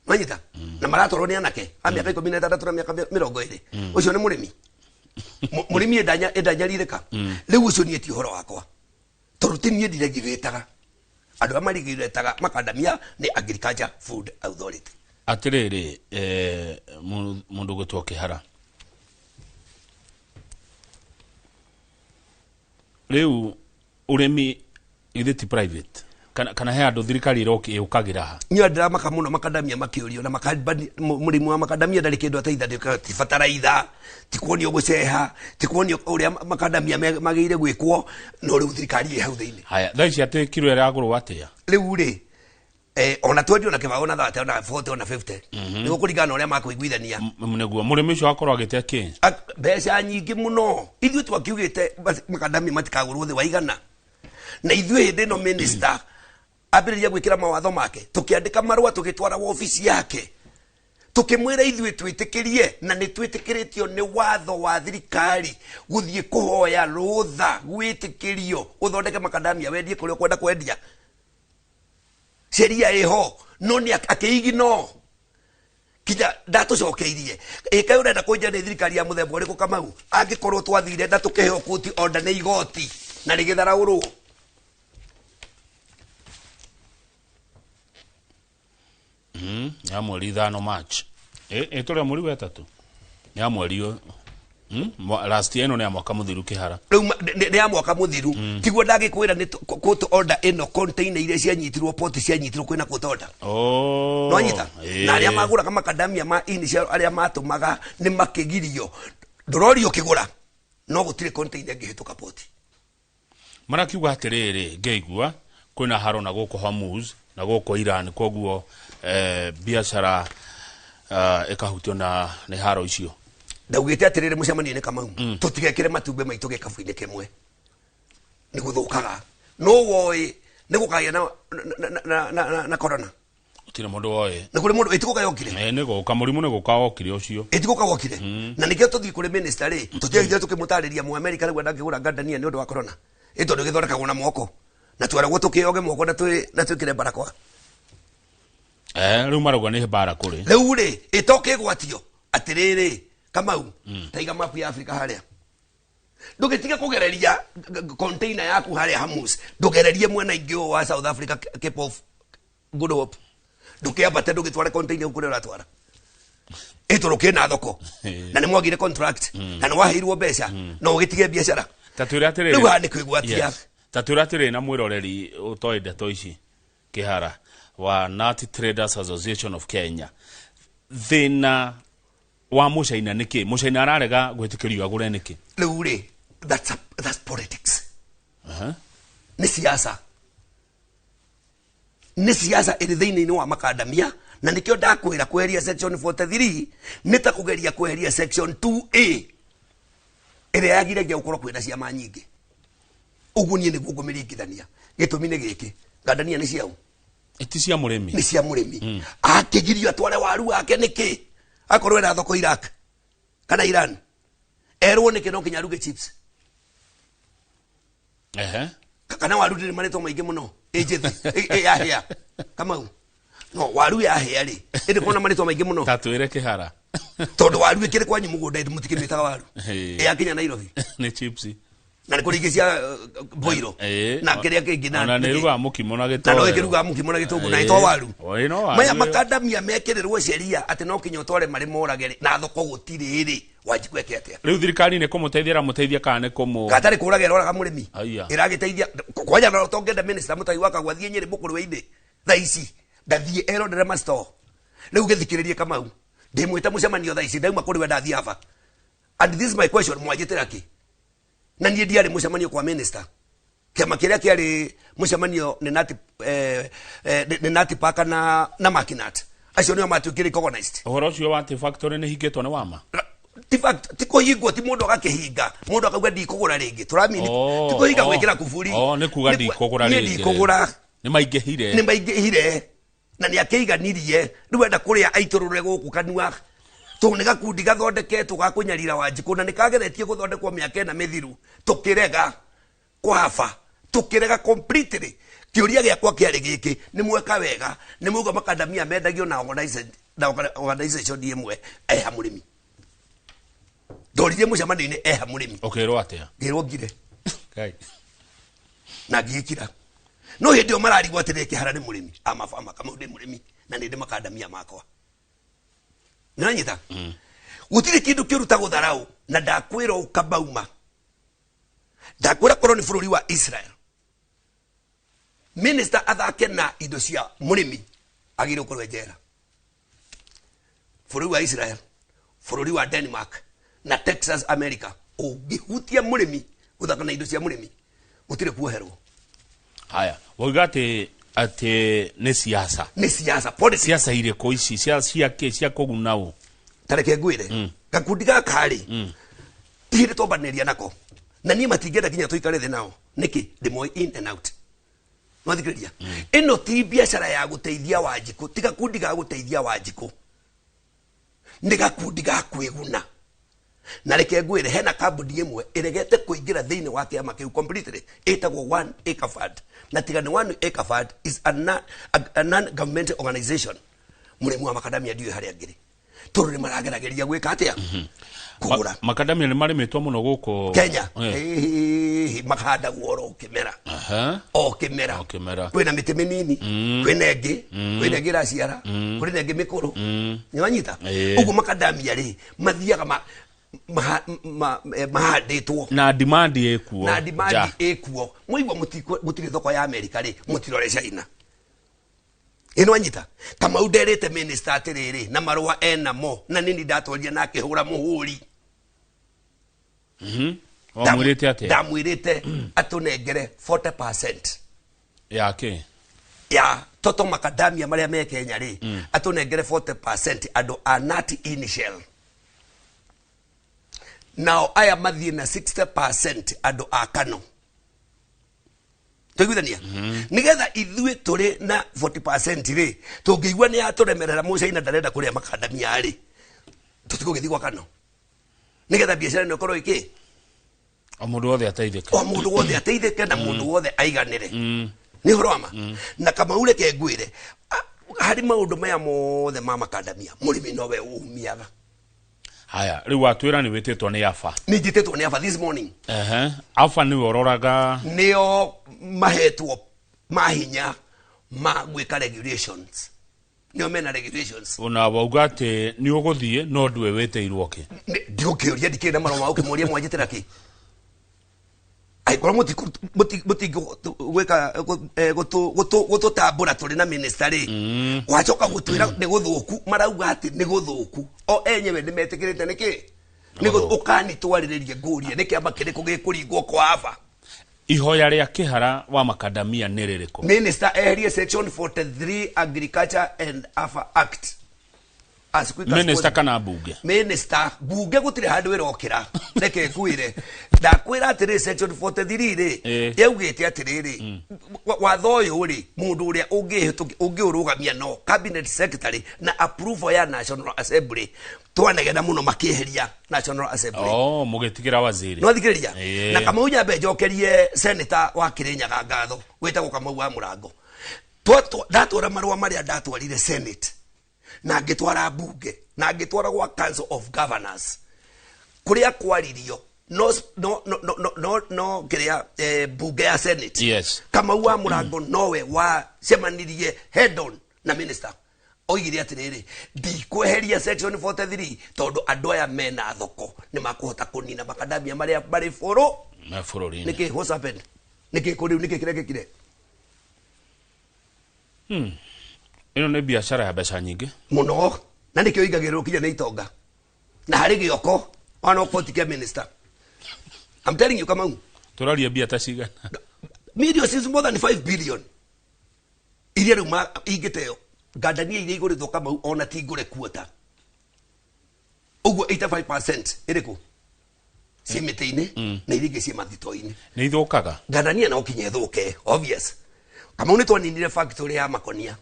manyita, na maratwarwo nĩ anake a mĩaka 16 na mĩaka 20. Ũcio nĩ mũrĩmi. Mũrĩmi ĩndanyarirĩka rĩu. Ũcio niĩ ti ũhoro wakwa, tondũ ti niĩ ndiregirĩtaga. Andũ arĩa maregirĩtaga makandamia nĩ Agriculture Food Authority. Atĩrĩrĩ, mũndũ gwĩtwo Kĩhara, rĩu ũrĩmi githĩ ti private, kana he andũ thirikari ĩrokĩ ĩũkagĩra ha? Niĩ ndĩramaka mũno makandamia makĩũrio na mũrĩmi wa makandamia ndarĩ kĩndũ ateithanĩka, ti bataraitha, ti kuonio gũceha, ti kuonio ũrĩa makandamia magĩrĩire gwĩkwo, no rĩu thirikari ĩ hau thĩinĩ. Haya, thaa ici atĩ kiro ĩragũrwo atĩa? Rĩu rĩ, ona twendio na kĩbaũ na 30, ona 40, ona 50, nĩguo kũringana na ũrĩa makũiguithania. Nĩguo mũrĩmi ũcio akorwo agĩte kĩ? Mbeca nyingĩ mũno. Ithuĩ twakiugĩte makandamia matikagũrwo thĩ wa 100, na ithuĩ hĩndĩ ĩno minister ambĩrĩria gwĩkĩra mawatho make, tũkĩandĩka marũa, tũgĩtwara wobici yake, tũkĩmwĩra ithuĩ twĩtĩkĩrie na nĩ twĩtĩkĩrĩtio nĩ watho wa thirikari gũthiĩ kũhoya rũtha gwĩtĩkĩrio ũthondeke makandamia wendie kũrĩa ũkwenda kwendia. Sheria ĩho, no nĩ akĩigino kinya ndatũcokeirie. Ĩkaĩ ũrenda kũnjia nĩ thirikari ya mũthemba ũrĩkũ, Kamau, angĩkorwo twathire na tũkĩheo kũti onda nĩ igoti na rĩgĩtharaũrwo? Ya mweri 5 March, ĩ tũrĩ mweri wa ĩtatũ, ya mweri ũyũ. Last year, ĩno nĩ ya mwaka mũthiru, Kĩhara. Rĩu nĩ ya mwaka mũthiru, tiguo? Ndagĩkwĩra nĩ court order ĩno, container iria cianyitirwo port, cianyitirwo kwĩna court order. Nwanyita? Na arĩa magũraga makadamia ma initial, arĩa matũmaga nĩ makĩgirio, ndũrorio ũkĩgũra, no gũtirĩ container ĩngĩhĩtũka port. Marakiuga atĩrĩrĩ, ngĩigua kwĩna haro na gũkũ Hormuz na gũkũ Iran, koguo biacara ĩkahutio na nĩ haro icio. Ndaugĩte atĩrĩrĩ mũcemanio-inĩ, Kamau, tũtigekĩre matumbĩ maitũ gĩkabu-inĩ kĩmwe, nĩ gũthũkaga. No woĩ nĩ gũkagĩa na corona? Gũtirĩ mũndũ woĩ. Nĩ kũrĩ mũndũ ĩtigũka yokire? Nĩ gũka mũrimũ, nĩ gũka wokire ũcio. Ĩtigũka wokire, na nĩkĩo tũthiĩ kũrĩ minister rĩ, tũtiagithire tũkĩmũtarĩria mu America rĩu ndangĩgũra ngandania nĩ ũndũ wa corona, ĩ tondũ gĩthondekagwo na moko na tweragwo tũkĩoge moko na twĩkĩre barakoa. Rĩu marauga nĩ mbara kũrĩ. Rĩu rĩ, ĩtoka ĩgwatio atĩrĩrĩ, Kamau, taiga mapu ya Afrika harĩa, ndũgĩtige kũgereria container yaku harĩa Hormuz, ndũgererie mwena ingĩ ũyũ wa South Africa, Cape of Good Hope, ndũkĩambate, ndũgĩtware container kũrĩa ũratwara, ĩ tondũ kĩna thoko na nĩ mwagire contract na nĩ waheirwo mbeca no ũgĩtige biacara. Ta twĩre atĩrĩrĩ. Rĩu haha nĩ kwĩgwatia. Yes. Ta twĩre atĩrĩrĩ na mwĩroreri ũtoĩ ndeto ici, Kĩhara wa Nut Traders Association of Kenya, thĩna Wa Mũcaina nĩkĩ? Mũcaina ararega gwĩtĩkĩrio agũre nĩkĩ? Rĩu rĩ, that's politics. Nĩ siasa, nĩ siasa ĩrĩ thĩinĩ-inĩ wa makandamia, na nĩkĩo ndakwĩra kweheria section 43 nĩ ta kũgeria kweheria section 2A ĩrĩa yagiragia gũkorwo kwĩna ciama nyingĩ. Ũguo niĩ nĩguo ngũmĩringithania. Gĩtũmi nĩ gĩkĩ, kandania nĩ ciao? Ti cia mũrĩmi. Nĩ cia mũrĩmi. Akĩgirio atware waru wake nĩkĩ akorwo ena thoko Iraq kana Iran? Erwo nĩkĩ no kinya aruge chips? Kana waru ndĩrĩ marĩtwa maingĩ mũno, ĩ njĩthĩ, ĩ yahĩa, Kamau? No waru yahĩa rĩ, ĩndĩ kona marĩtwa maingĩ mũno. Ta twĩre kĩhara. Tondũ waru ĩkĩrĩ kwanyu mũgũnda ĩndĩ mũtikĩmĩtaga waru. Ĩyakinya Nairobi nĩ chips. Na nĩ kũrĩ ingĩ cia boiro na kĩrĩa kĩngĩ na ona nĩ rugaga mũkimo na na no gĩtoero. Ĩkĩrugaga mũkimo na gĩtũngũrũ na ĩto waru. Ĩĩ, no waru maya ĩyo. Makandamia mekĩrĩrwo sheria atĩ no kinya ũtware marĩ morage rĩ, na thoko gũtirĩ rĩ, Wanjikũ eke atĩa? Rĩu thirikari nĩ kũmũteithia ĩramũteithia kana nĩ kũmũ Gatarĩ kũraga ĩroraga mũrĩmi. Aya. Ĩragĩteithia kwanja na tongenda minister Mũtai wa Kagwa athiĩ Nyĩrĩ mũkũrwe-inĩ thaa ici, ndathiĩ eronere ma-store. Rĩu gĩthikĩrĩrie, Kamau, ndĩmwĩte mũcemanio thaa ici, ndauma kũrĩ we ndathiĩ aba, and this is my question: mwanjĩtĩra kĩ na niĩ ndiarĩ mũcemanio kwa minister? Kĩama kĩrĩa kĩarĩ mũcemanio nĩ Nati, nĩ Nati Parker na Makinat, acio nĩo matuĩkire recognized. Ũhoro ũcio wa atĩ factory nĩ hingĩtwo nĩ wama? Ti fact, ti kũhingwo, ti mũndũ agakĩhinga, mũndũ akauga ndikũgũra rĩngĩ, tũramini ti kũhinga, gwĩkĩra kuburi. Oh, nĩ kuga ndikũgũra niĩ rĩngĩ. Ndikũgũra. Nĩ maingĩhire. Nĩ maingĩhire na nĩ akĩiganirie, rĩu enda kũrĩa aitũrũre gũkũ kanua, tondũ nĩ gakundi gathondeketwo ga kũnyarira Wanjikũ, na nĩ kageretie gũthondekwo mĩaka 4 mĩthiru, tũkĩrega kwaba, tũkĩrega completely. Kĩũria gĩakwa kĩarĩ gĩkĩ: nĩ mweka wega, nĩ mwauga makandamia mendagio na organization ĩmwe, eha mũrĩmi? Ndoririe mũcemanio-inĩ, eha mũrĩmi? Ũkĩrwo atĩa? Ngĩrwo ngire. Ngai. Na ngĩkira. No hĩndĩ ĩyo mararigwo atĩrĩ, kĩhara nĩ mũrĩmi amabama? Kamau, ndĩ mũrĩmi na nĩ ndĩ makandamia makwa. Nĩranyita gũtirĩ kĩndũ kĩũru ta gũtharaũ, na ndakwĩra ũũ, Kabauma, ndakwĩra korwo nĩ bũrũri wa Israel, minister athake na indo cia mũrĩmi agĩrĩirwo gũkorwo e njera. Bũrũri wa Israel, bũrũri wa Denmark na Texas, America, ũngĩhutia mũrĩmi, gũthaka na indo cia mũrĩmi, gũtirĩ kuoherwo. Haya, wauga atĩ nĩ siasa. Nĩ siasa, politics. Siasa irĩkũ ici cia kĩ, cia kũguna ũ? Tareke ngwĩre, gakundi gaka rĩ, ti hĩndĩ twambanĩria nako, na niĩ matingĩenda nginya tũikare thĩ nao. Nĩkĩ? Ndĩmoĩ in and out. Nwathikĩrĩria, ĩno ti biacara ya gũteithia Wanjikũ, ti gakundi ga gũteithia Wanjikũ, nĩ gakundi ga kwĩguna. Na reke ngwĩre, hena kambuni ĩmwe ĩregete kũingĩra thĩinĩ wa kĩama kĩu completely, ĩtagwo One Acre Fund. Na tiga nĩ One Acre Fund is a non-government organization, mũrĩmi wa makadamia ndiũĩ harĩa angĩrĩ, tondũ nĩ maragerageria gwĩka atĩa? Kũgũra. Makadamia nĩ marĩmĩtwo mũno gũkũ Kenya. Mahandagwo oro kĩmera. O kĩmera. O kĩmera. Kwĩna mĩtĩ mĩnini, kwĩna ĩngĩ, kwĩna ĩngĩ ĩraciara, kũrĩ na ĩngĩ mĩkũrũ. Nĩwanyita? Ũguo makadamia rĩ, mathiaga mahandĩtwo. Na demand ĩkuo. Na demand ĩkuo. Mwaigua gũtirĩ thoko ya Amerika rĩ, mũtirore China. Ĩno anyita, Kamau, nderĩte minister atĩrĩrĩ, na marũa enamo, na nini ndatwarire na akĩhũra mũhũri. Wamwĩrĩte atĩa? Ndamwĩrĩte atũnengere 40% ya kĩ? Ya toto makadamia marĩa me Kenya rĩ, atũnengere 40% andũ a nut in shell, nao aya mathiĩ na 60% andũ a Kano. Tũiguithania nigetha ithuĩ tũrĩ na 40% rĩ, tũngĩigua nĩ yatũremerera, mũcaina ndarenda kũrĩa makandamia rĩ, tũtigũgĩthiĩ gwa Kano nigetha biacara ĩno ĩkorwo ĩkĩ O mũndũ wothe ateithĩke. O mũndũ wothe ateithĩke na mũndũ wothe aiganĩre. Nĩ ũhoro wa ma. Na Kamau, reke ngwĩre, harĩ maũndũ maya mothe ma makandamia, mũrĩmi nowe umiaga. Haya, rĩu watwĩra nĩ wĩtĩtwo nĩ AFA. Nĩ njĩtĩtwo nĩ AFA this morning. AFA nĩwe ũroraga? Nĩo mahetwo mahinya ma gwĩka regulations, nĩo mena regulations. Ona wauga atĩ nĩ ũgũthiĩ, no ndũĩ wĩtĩirwo kĩ. Ndigũkĩũria, ndikĩrĩ na marũa ma gũkĩmũria mwanjĩtĩra kĩ. Angĩkorwo mũtingĩgwĩka gũtũtambũra tũrĩ na minister rĩ, wacoka gũtwĩra nĩ gũthũku, marauga atĩ nĩ gũthũku, o enyewe nĩ metĩkĩrĩte nĩkĩ nĩ ũkani twarĩrĩrie ngũrie nĩ kĩama kĩrĩkũ gĩkũringwo kwa aba. Ihoya rĩa Kĩhara wa makadamia nĩ rĩrĩkũ? Minister eherie section 43 Agriculture and AFA Act as quick as Minister possible. Kana bunge? Minister, bunge gũtirĩ handũ ĩrokĩra, reke ngwĩre, ndakwĩra atĩrĩ, section 43 rĩ, yaugĩte atĩrĩrĩ, watho ũyũ rĩ, mũndũ ũrĩa ũngĩũrũgamia no cabinet secretary na approval ya National Assembly. Twanegena mũno makĩeheria National Assembly. Oh, mũgĩtigĩra waziri. No thikĩrĩria na Kamau, nyambe njokerie senator wa Kirinyaga ngatho wĩtagwo Kamau wa Mũrango. Ndatwara marũa marĩa ndatwarire Senate na ngĩtwara bunge na ngĩtwara gwa Council of Governors kũrĩa kwaririo no no no no no no, no kĩrĩa bunge ya Senate. Kamau wa Mũrango nowe wacemanirie head on na minister, oigire atĩrĩrĩ, ndikweheria section 43 tondũ andũ aya mena thoko nĩ makũhota kũnina makadamia marĩa marĩ bũrũ Me bũrũri-inĩ. Nĩkĩ, what's happened? Nĩkĩ kũrĩu, nĩkĩ kĩrekĩkire? Ĩno nĩ biacara ya mbeca nyingĩ. Mũno, na nĩkĩo igagĩrĩrwo kinya nĩ itonga na harĩ gĩoko ona okorwo ti kĩa minister. I'm telling you, Kamau. Tũraria mbia ta cigana? Millions is more than 5 billion iria rĩu ingĩteo ngandania iria igũrĩtwo, Kamau, ona ti ngũre kuota ũguo 85% ĩrĩkũ ciĩ mĩtĩ-inĩ na iria ingĩ ciĩ mathito-inĩ. Nĩ ithũkaga? Ngandania no kinya ĩthũke, obvious. Kamau, nĩ twaninire factory ya makonia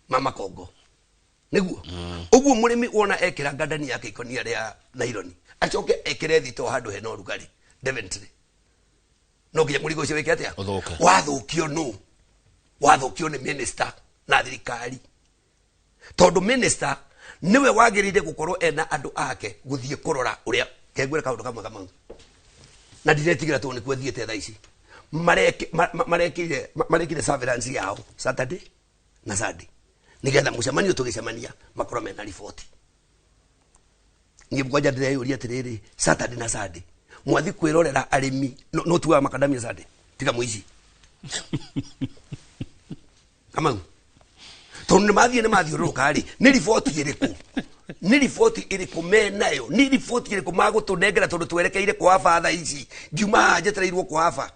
ma makongo nĩguo ũguo mũrĩmi wona ekĩra ngandania yake ikonia rĩa naironi, acoke ekĩre thito handũ hena ũrugarĩ Daventry, no nginya mũrigo ũcio wĩke atĩa? Ũthũke. Wathũkio nũ? Wathũkio nĩ minister na thirikari, tondũ minister nĩwe wagĩrĩire gũkorwo ena andũ ake gũthiĩ kũrora ũrĩa kengwĩra kaũndũ kamwe, Kamau, na ndiretigĩra tondũ nĩkuo thiĩte thaa ici. Marekire surveillance yao Saturday na Sunday nigetha mũcemanio tũgĩcemania makorwo mena riboti. Niĩ kwanja ndĩreyũria atĩrĩrĩ, Saturday na Sunday mwathi kwĩrorera arĩmi no tuaga makadamia Sunday tiga mũici, Kamau, tondũ nĩ mathiĩ nĩ mathiũrũrũka rĩ, nĩ riboti ĩrĩkũ, nĩ riboti ĩrĩkũ menayo, nĩ riboti ĩrĩkũ magũtũnengera? Tondũ twerekeire kwa batha ici, ngiuma haha njetereirwo kwa aba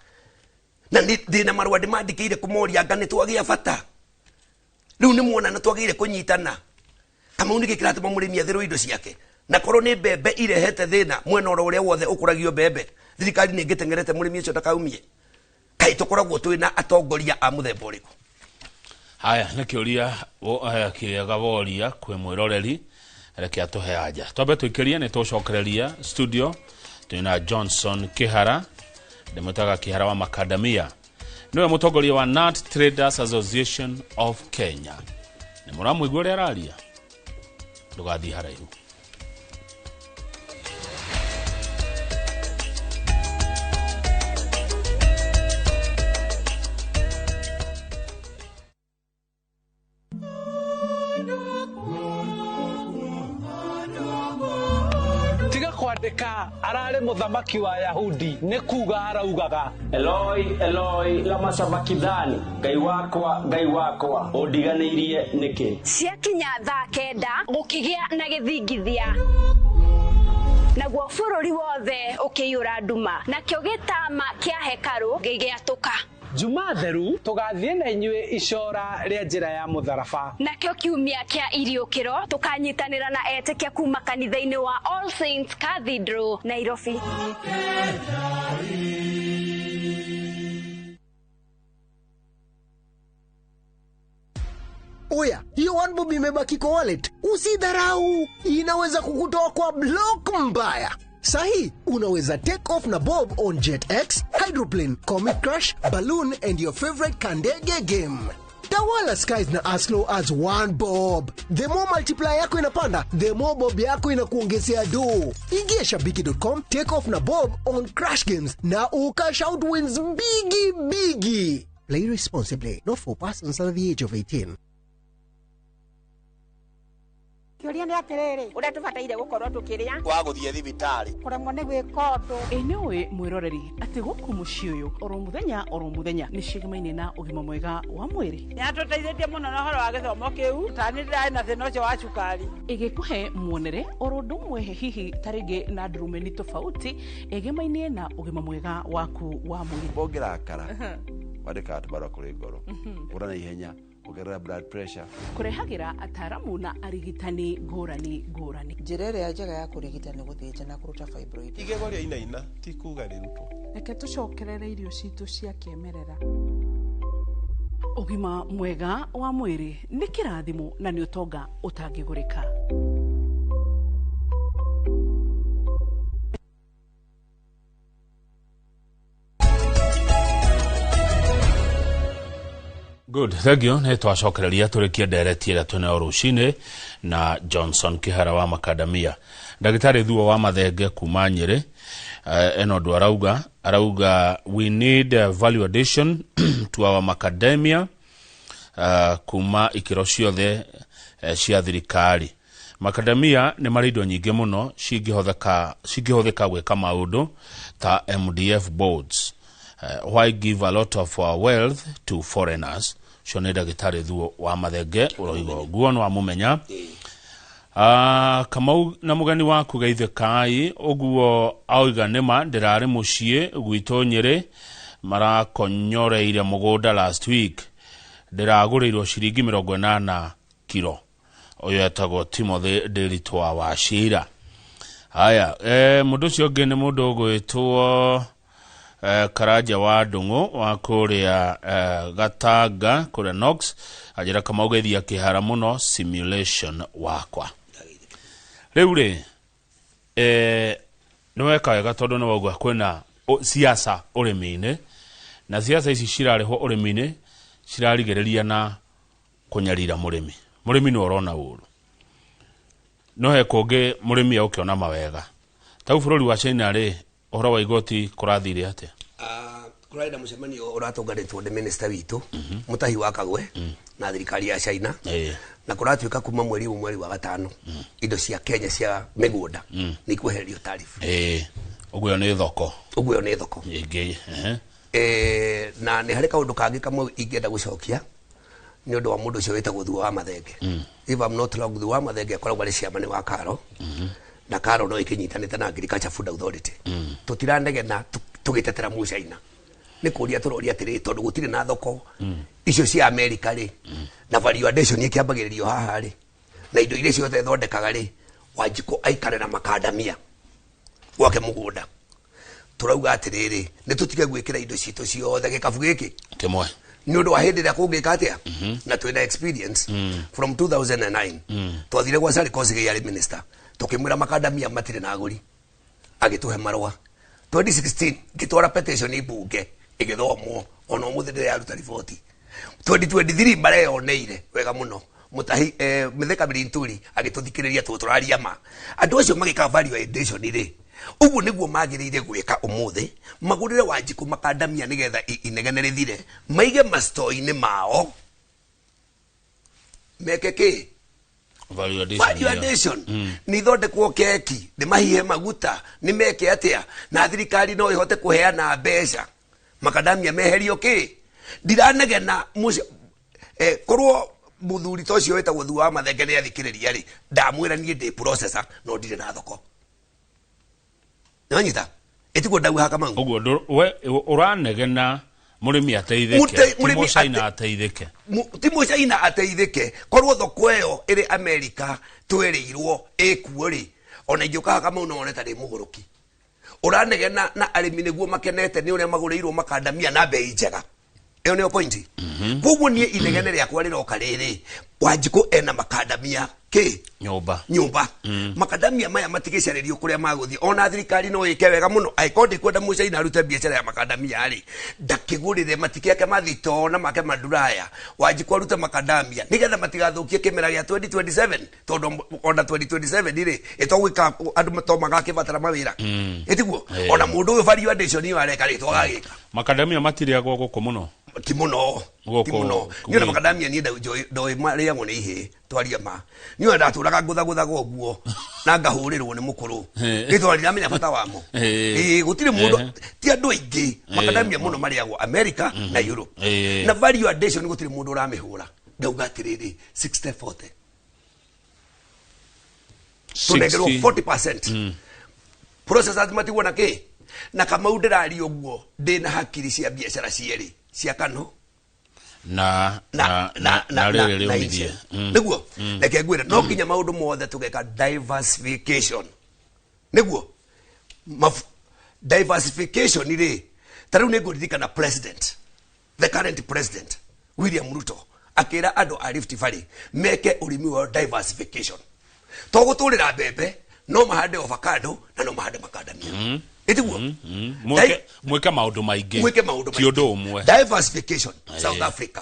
na ndĩna marũa ndĩmandĩkĩire kũmoria anga nĩ twagĩa bata rĩu nĩ muona na twagĩrĩire kũnyitana. Kamau, nĩkĩ kĩratũma mũrĩmi athĩrwo indo ciake? Na korwo nĩ mbembe irehete thĩna mwena oro ũrĩa wothe ũkũragio mbembe, thirikari nĩ ĩngĩteng'erete mũrĩmi ũcio ndakaumie. Kaĩ tũkoragwo twĩna atongoria a mũthemba ũrĩkũ? Haya, nĩ kĩũria kĩega woria kwĩ mwĩroreri, reke atũhe anja. Twambe tũikĩrie, nĩ tũcokereria studio. Twĩna Johnson Kĩhara, ndĩmwĩtaga Kĩhara wa Makadamia, nĩwe mũtongoria wa Nut Traders Association of Kenya. Nĩ mũramũigua ũrĩa araria, ndũgathiĩ haraihu. Tiga kwandĩka ararĩ mũthamaki wa Yahudi, nĩ kuga araugaga. Eloi, Eloi, lama sabakithani, Ngai wakwa, Ngai wakwa, ũndiganĩirie nĩkĩ? Ciakinya thaa 9 gũkĩgĩa na gĩthingithia, naguo bũrũri wothe ũkĩiyũra nduma, nakĩo gĩtama kĩa hekarũ gĩgĩatũka. Juma theru tũgathiĩ na inyuĩ icora rĩa njĩra ya mũtharaba. Nakĩo kiumia kĩa iriũkĩro tũkanyitanĩra na etĩkia kuma kanitha-inĩ wa All Saints Cathedral, Nairobi. Oya, hiyo one bob imebaki kwa wallet, usidharau, inaweza kukutoa kwa block mbaya. Sahi unaweza take off na bob on JetX, Hydroplane, Comic Crash, Balloon and your favorite Kandege game. Tawala skies na as low as one bob. The more multiplier yako inapanda, the more bob yako inakuongezea do. Ingia shabiki.com, take off na bob on crash games na ucash out wins bigi bigi. Play responsibly. Not for persons under the age of 18. Kĩũria nĩ atĩrĩrĩ, ũrĩa tũbataire gũkorwo tũkĩrĩa wa gũthiĩ thibitarĩ kũremwo nĩ gwĩka ũndũ. Ĩ nĩ ũĩ mwĩroreri atĩ gũkũ mũciĩ ũyũ oro mũthenya oro mũthenya nĩ cigemaine na ũgima mwega wa mwĩrĩ. Nĩ atũteithĩtie mũno na ũhoro wa gĩthomo kĩu, ta nĩ ndĩrarĩ na thĩna ũcio wa cukari. Ĩgĩkũhe muonere oro ũndũ ũmwe hihi ta rĩngĩ na ndurumeni tofauti ĩgemainie na ũgima mwega waku wa mwĩrĩ. Ũngĩrakara wandĩkaga tũbarũa kũrĩ ngoro, ũra na ihenya, ongerera blood pressure. Kũrehagĩra ataaramu na arigitani ngũrani ngũrani. Njĩra ĩrĩa njega ya kũrigita nĩ gũthĩnja na kũruta fibroid. Igego rĩa inaina ti kuga rĩrutwo. Reke tũcokerere irio citũ cia kĩmerera. Ũgima mwega wa mwĩrĩ nĩ kĩrathimo na nĩ ũtonga ũtangĩgũrĩka. Good, thank you. Nĩ twacokereria tũrĩkie ndereti ĩrĩa twĩnayo rũcinĩ na Johnson Kĩhara wa Makadamia. Ndagĩtarĩ Thuo wa Mathenge kuma Nyĩrĩ, ena ũndũ arauga, arauga we need value addition to our macadamia kuma ikĩro ciothe cia thirikari. Macadamia nĩ marĩ indo nyingĩ mũno cingĩhũthĩka gwĩka maũndũ ta MDF boards. Why give a lot of our wealth to foreigners? Ũcio nĩ ndagĩtarĩ Thuo wa Mathenge ũroiga ũguo, nĩ wamũmenya. Kamau na mũgeni waku geithĩkai ũguo auga nĩma ndĩrarĩ mũciĩ gwitũ Nyĩrĩ marakonyoreire mũgũnda last week, ndĩragũrĩirwo ciringi 80 kiro. Ũyũ etagwo Timothy Ndĩritũ wa Wachira. Haya, mũndũ ũcio ũngĩ nĩ mũndũ ũgwĩtwo Karanja wa Ndung'u wa kũrĩa Gatanga kũrĩa Knox, anjĩra Kamau geithia kĩhara mũno simulation wakwa. Rĩu rĩ, nĩ weka wega tondũ nĩ wauga kwĩna siasa ũrĩmi-inĩ, na siasa ici cirarĩhwo ũrĩmi-inĩ cirarigĩrĩria na kũnyarira mũrĩmi. Mũrĩmi nĩ ũrona ũru, no he kũngĩ mũrĩmi egũkĩona mawega. Tau bũrũri wa China rĩ, ũhoro wa igoti kũrathire atĩa? Kũrarĩ na mũcemanio ũratonganĩtwo nĩ minister witũ Mutahi wa Kagwe na thirikari ya China, na kũratuĩka kuma mweri ũmwe mweri wa gatano indo cia Kenya cia mĩgũnda nĩ ikwehererio tariff. Ũguo nĩ thoko. Ũguo nĩ thoko. Ĩngĩ, Na nĩ harĩ kaũndũ kangĩ kamwe ingĩenda gũcokia nĩ ũndũ wa mũndũ ũcio wĩtagwo Thuo wa Mathenge. If I'm not wrong, Thuo wa Mathenge akoragwo arĩ chairman wa Karo, na Karo no ĩkĩnyitanĩte na Agriculture Food Authority. Tũtiranegena tũgĩtetera Mũcaina, nĩ kũria tũroria atĩrĩrĩ, tondũ gũtirĩ na thoko icio cia America rĩ, na value addition ĩkĩambagĩrĩrio haha rĩ, na indo iria ciothe ithondekaga rĩ, Wanjikũ aikare na makandamia gwake mũgũnda. Tũrauga atĩrĩrĩ, nĩ tũtige gwĩkĩra indo citũ ciothe gĩkabu gĩkĩ kĩmwe, nĩ ũndũ wa hĩndĩ ĩrĩa kũngĩka atĩa, na twĩna experience from 2009. Twathire gwa Sally Kosgei arĩ minister, tũkĩmwĩra makandamia matirĩ na agũri, agĩtũhe marũa. 2016 ngĩtwara petition mbunge ĩgĩthomwo, ona ũmũthĩ ndĩraruta riboti. 2023 mareyoneire wega mũno, Mutahi Mithika Linturi agĩtũthikĩrĩria tondũ tũraria ma. Andũ acio magĩka value addition rĩ, ũguo nĩguo magĩrĩire gwĩka ũmũthĩ, magũrĩre Wanjikũ makandamia nĩgetha inegene rĩthire, maige masto-inĩ mao, meke kĩ? Value addition. Value addition. Nĩ ithondekwo keki, nĩ mahihe maguta, nĩ meke atĩa, na thirikari no ĩhote kũheana mbeca makandamia meherio kĩ. Ndiranegena korwo mũthuri ta ũcio wĩtagwo Thuo wa Mathenge nĩ athikĩrĩria rĩ, ndamwĩra niĩ ndĩ processor no ndirĩ na thoko. Nĩwanyita? Ĩtiguo ndauga Kamau. Ũguo we ũranegena mũrĩmi ateithĩke, ti Mũcaina ateithĩke. Ti Mũcaina ateithĩke, korwo thoko ĩyo ĩrĩ Amerika twĩrĩirwo ĩkuo rĩ, ona ingĩũka Kamau no wone ta ndĩ mũgũrũki. Ũranegena na arĩmi nĩguo makenete nĩ ũrĩa magũrĩirwo makandamia na bei njega. Ĩyo nĩyo point. Koguo niĩ inegene rĩakwa rĩroka rĩrĩ, Wanjikũ ena makandamia kĩ? Nyũmba. Makandamia maya matigĩcarĩrio kũrĩa magũthiĩ, ona thirikari no ĩke wega mũno. Angĩkorwo ndĩkwenda Mũcaina arute biacara ya makandamia rĩ, ndakĩgũrĩre, matikĩake mathitoo na make manduraya. Wanjikũ arute makandamia nĩgetha matigathũkie kĩmera gĩa 2027, tondũ ona 2027 rĩ, ĩtogwĩka andũ to magakĩbatara mawĩra. Ĩtiguo? Ona mũndũ ũyũ value addition ĩyo areka rĩ, twagagĩka. Makandamia matirĩagwo gũkũ mũno. Ti mũno. Gũkũ- Ti mũno. Niĩ ona makadamia niĩ ndoĩ marĩagwo nĩ ihĩĩ twaria ma. Niĩ ona ndatũraga ngũthagũthaga ũguo na ngahũrĩrwo nĩ mũkũrũ. Nĩ tondũ ndiramenya bata wamo. Ĩĩ gũtirĩ mũndũ ti andũ aingĩ makadamia mũno marĩagwo America na Europe. Na value addition gũtirĩ mũndũ ũramĩhũra. Ndauga atĩrĩrĩ 60 40. Tũnengerwo 40%. Processors matigwo na kĩ? Na Kamau ndĩraria ũguo ndĩna hakiri cia biacara cierĩ cia Kano na na na na rĩrĩ rĩũmithie. Nĩguo reke ngwĩre no nginya maũndũ mothe tũgeka diversification. Nĩguo diversification rĩ, ta rĩu nĩ ngũririkana president, the current president William Ruto akĩra andũ a Rift Valley meke ũrĩmi wa diversification. To gũtũrĩra mbembe, no mahande avocado na no mahande makadamia. Ĩtiguo? Mwĩke maũndũ maingĩ. Mwĩke maũndũ ti ũndũ ũmwe. Diversification. South Africa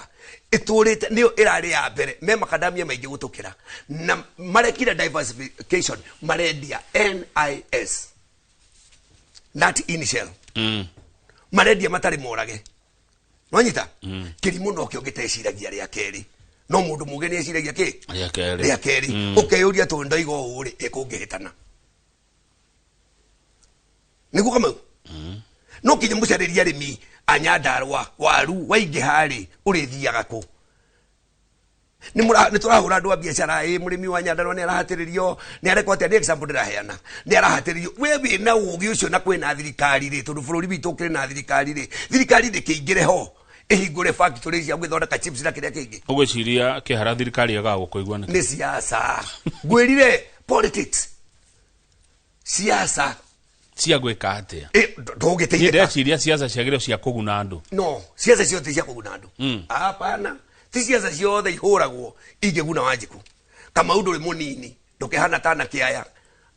ĩtũrĩte nĩyo ĩrarĩ ya mbere me makadamia maingĩ gũtũkĩra na marekire diversification marendia NIS nut in shell. Marendia matarĩ morage. Nwanyita? Kĩrimũ no kĩo gĩteciragia rĩa kerĩ. No mũndũ mũũgĩ nĩ eciragia kĩ? Rĩa kerĩ. Rĩa kerĩ. Ũkeyũria tondũ ndoiga ũũ rĩ, ĩkũngĩhĩtana. Nĩguo Kamau? No nginya mũcarĩrie arĩmi a Nyandarũa waru waingĩha rĩ, ũrĩthiaga kũ? Nĩ tũrahũra andũ a biacara, ĩ mũrĩmi wa Nyandarũa nĩ arahatĩrĩrio, nĩ arekwo atĩa, nĩ example ndĩraheana. Nĩ arahatĩrĩrio. We wĩna ũgĩ ũcio na kwĩna thirikari rĩ, tondũ bũrũri witũ ũkĩrĩ na thirikari rĩ, thirikari ndĩkĩingĩre ho ĩhingũre factory cia gwĩthondeka chips na kĩrĩa kĩngĩ. Ũgwĩciria kĩhara thirikari yagaga gũkũigua nĩkĩ? Nĩ siasa. Ngwĩrire politics. Siasa. Cia gwĩka atĩa? Ndũngĩteithĩka. Niĩ ndeciria siasa ciagĩrĩirwo cia kũguna andũ. No, siasa ciothe ti cia kũguna andũ. Hapana. Ti siasa ciothe ihũragwo ingĩguna Wanjikũ. Kamau ndũrĩ mũnini, ndũkĩhana ta anake aya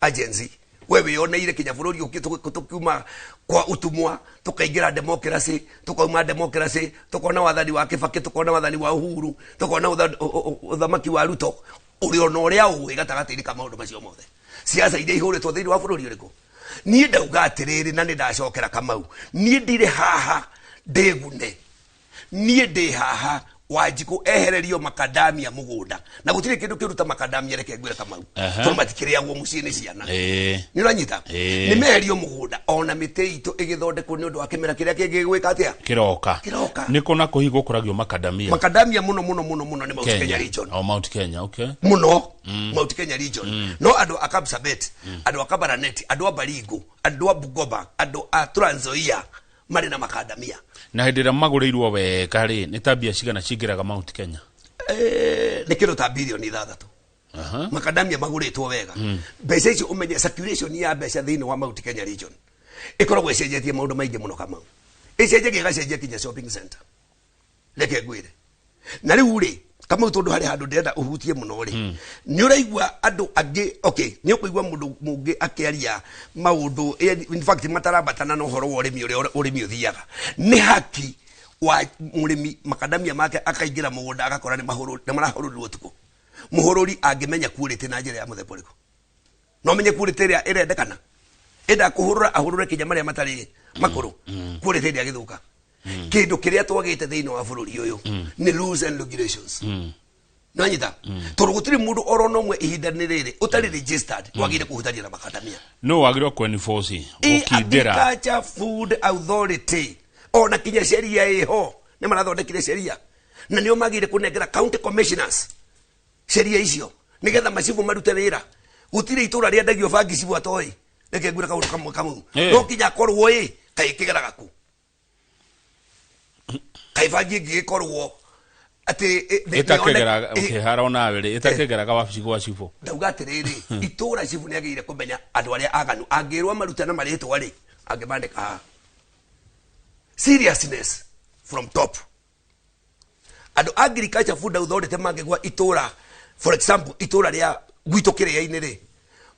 agency. We wĩyoneire kinya bũrũri ũkĩ tũkiuma kwa utumwa tukaingĩra democracy, tukauma democracy, tukona wathani wa Kibaki, tukona wathani wa Uhuru, tukona ũthamaki wa Ruto, ũrĩ ona ũrĩa ũĩ gatagatĩ-inĩ ka maũndũ macio mothe. Siasa iria ihũrĩtwo thĩinĩ wa bũrũri ũrĩkũ? Niĩ ndauga atĩrĩrĩ na nĩ ndacokera Kamau, niĩ ndirĩ haha ndĩgune, niĩ ndĩ haha Wanjikũ ehererio makadamia mũgũnda na gũtirĩ kĩndũ kĩruta makadamia, reke ngwĩre Kamau, tondũ matikĩrĩagwo mũciĩ nĩ ciana. Nĩ ũranyita? Nĩ meherio mũgũnda ona mĩtĩ itũ ĩgĩthondekwo nĩ ũndũ wa kĩmera kĩrĩa kĩngĩ gwĩka atĩa? Kĩroka. Kĩroka. Nĩ kũ na kũ hihi gũkũragio makadamia? Makadamia mũno mũno mũno mũno nĩ Mount Kenya region. Oh, Mount Kenya, okay. Mũno Mount Kenya region. No andũ a Kapsabet, andũ a Kabarnet, andũ a Baringo, andũ a Bungoma, andũ a Trans Nzoia marĩ na makadamia. Na hĩndĩ ĩrĩa magũrĩirwo wega rĩ, nĩ ta mbia cigana cingĩraga Mount Kenya? Nĩ kĩndũ ta bilioni 6. Makadamia magũrĩtwo wega. Mbeca icio ũmenye circulation ya mbeca thĩinĩ wa Mount Kenya region ĩkoragwo ĩcenjetie maũndũ maingĩ mũno Kamau. Ĩcenjagia ĩgacenjia kinya shopping center. Reke ngwĩre. Na rĩu rĩ, Kamau tondũ harĩ handũ ndĩrenda ũhutie mũno rĩ, nĩ ũraigua andũ angĩ, okay, nĩ ũkũigua mũndũ mũngĩ akĩaria maũndũ, in fact matarambatana na ũhoro wa ũrĩmi ũrĩa ũrĩmi ũthiaga. Nĩ haki wa mũrĩmi makadamia make akaingĩra mũgũnda agakora nĩ marahũrũrirwo ũtukũ. Mũhũrũri angĩmenya quality na njĩra ya mũthemba ũrĩkũ? No menye quality ĩrĩa ĩrendekana. Enda kũhũrũra ahũrũre kinya marĩa matarĩ makũrũ. Quality ĩrĩa gĩthũka. Kĩndũ kĩrĩa twagĩte thĩinĩ wa bũrũri ũyũ nĩ laws and regulations. Nĩwanyita? Tondũ gũtirĩ mũndũ oro na ũmwe ihinda-inĩ rĩrĩ ũtarĩ registered wagĩrĩire kũhutania na makadamia. Nũ wagĩrĩirwo kũ-enforce, gũkindĩra? Agriculture Food Authority ona kinya sheria ĩho nĩ marathondekire sheria na nĩo magĩrĩire kũnengera county commissioners sheria icio nĩgetha macibũ marute wĩra. Gũtirĩ itũra rĩendagio bangi cibũ atoĩ. Reke ngwĩre kaũndũ kamwe kamwe. No nginya akorwo ĩ kaĩ kĩgeraga kũ? Kaĩ bangi ĩngĩgĩkorwo atĩ Ĩtakĩgeraga ũkĩhara onawe rĩ, ĩtakĩgeraga wabici gwa cibũ. Ndauga atĩrĩrĩ, itũra cibũ nĩ agĩrĩire kũmenya andũ arĩa aganu, angĩrwo marute na marĩtwa rĩ, angĩmandĩka haha. Seriousness from top. Andũ a Agriculture Food Authority mangĩgwa itũra, for example, itũra rĩa gwitũ kĩrĩa-inĩ rĩ,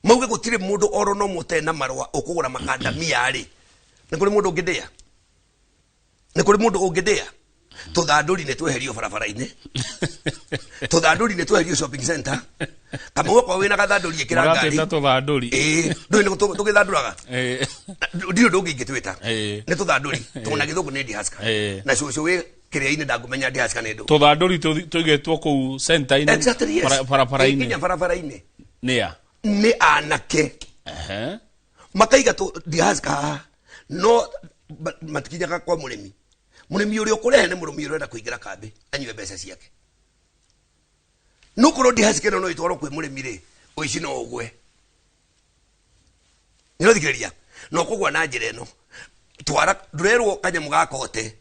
mauge gũtirĩ mũndũ oro no mũte na marũa ũkũgũra makandamia rĩ, nĩ kũrĩ mũndũ ũngĩndĩa? Nĩ kũrĩ mũndũ ũngĩndĩa? Tũthandũri nĩ tweherio barabara-inĩ, tũthandũri nĩ tweherio shopping center. Kamau okorwo wĩna gathandũri ĩkĩra ngari. Mũratwĩta tũthandũri. Ĩĩ, ndũĩ nĩ tũgĩthandũraga? Ndirĩ ũndũ ũngĩ ingĩtwĩta. Nĩ tũthandũri, tondũ na gĩthũngũ nĩ dehusker. Na cũcũ wĩ Kĩrĩa-inĩ ndangũmenya ndihacika nĩ ndũ. Tũthandũri tũigĩtwo kũu center-inĩ. Exactly, yes. Barabara-inĩ. Nginya barabara-inĩ. Nĩ a? Nĩ anake. Makaiga ndihacika haha. No matikinyaga kwa mũrĩmi. Mũrĩmi ũrĩa ũkũrehe nĩ mũrĩmi ũrenda kũingĩra kambĩ anyue mbeca ciake. No korwo ndihacika ĩno no ĩtwarwo kwĩ mũrĩmi rĩ, ũici no ũgwe. Nĩũrathikĩrĩria? No kũgwa na njĩra ĩno. Twara ndũrerwo kanyamũ ga kote.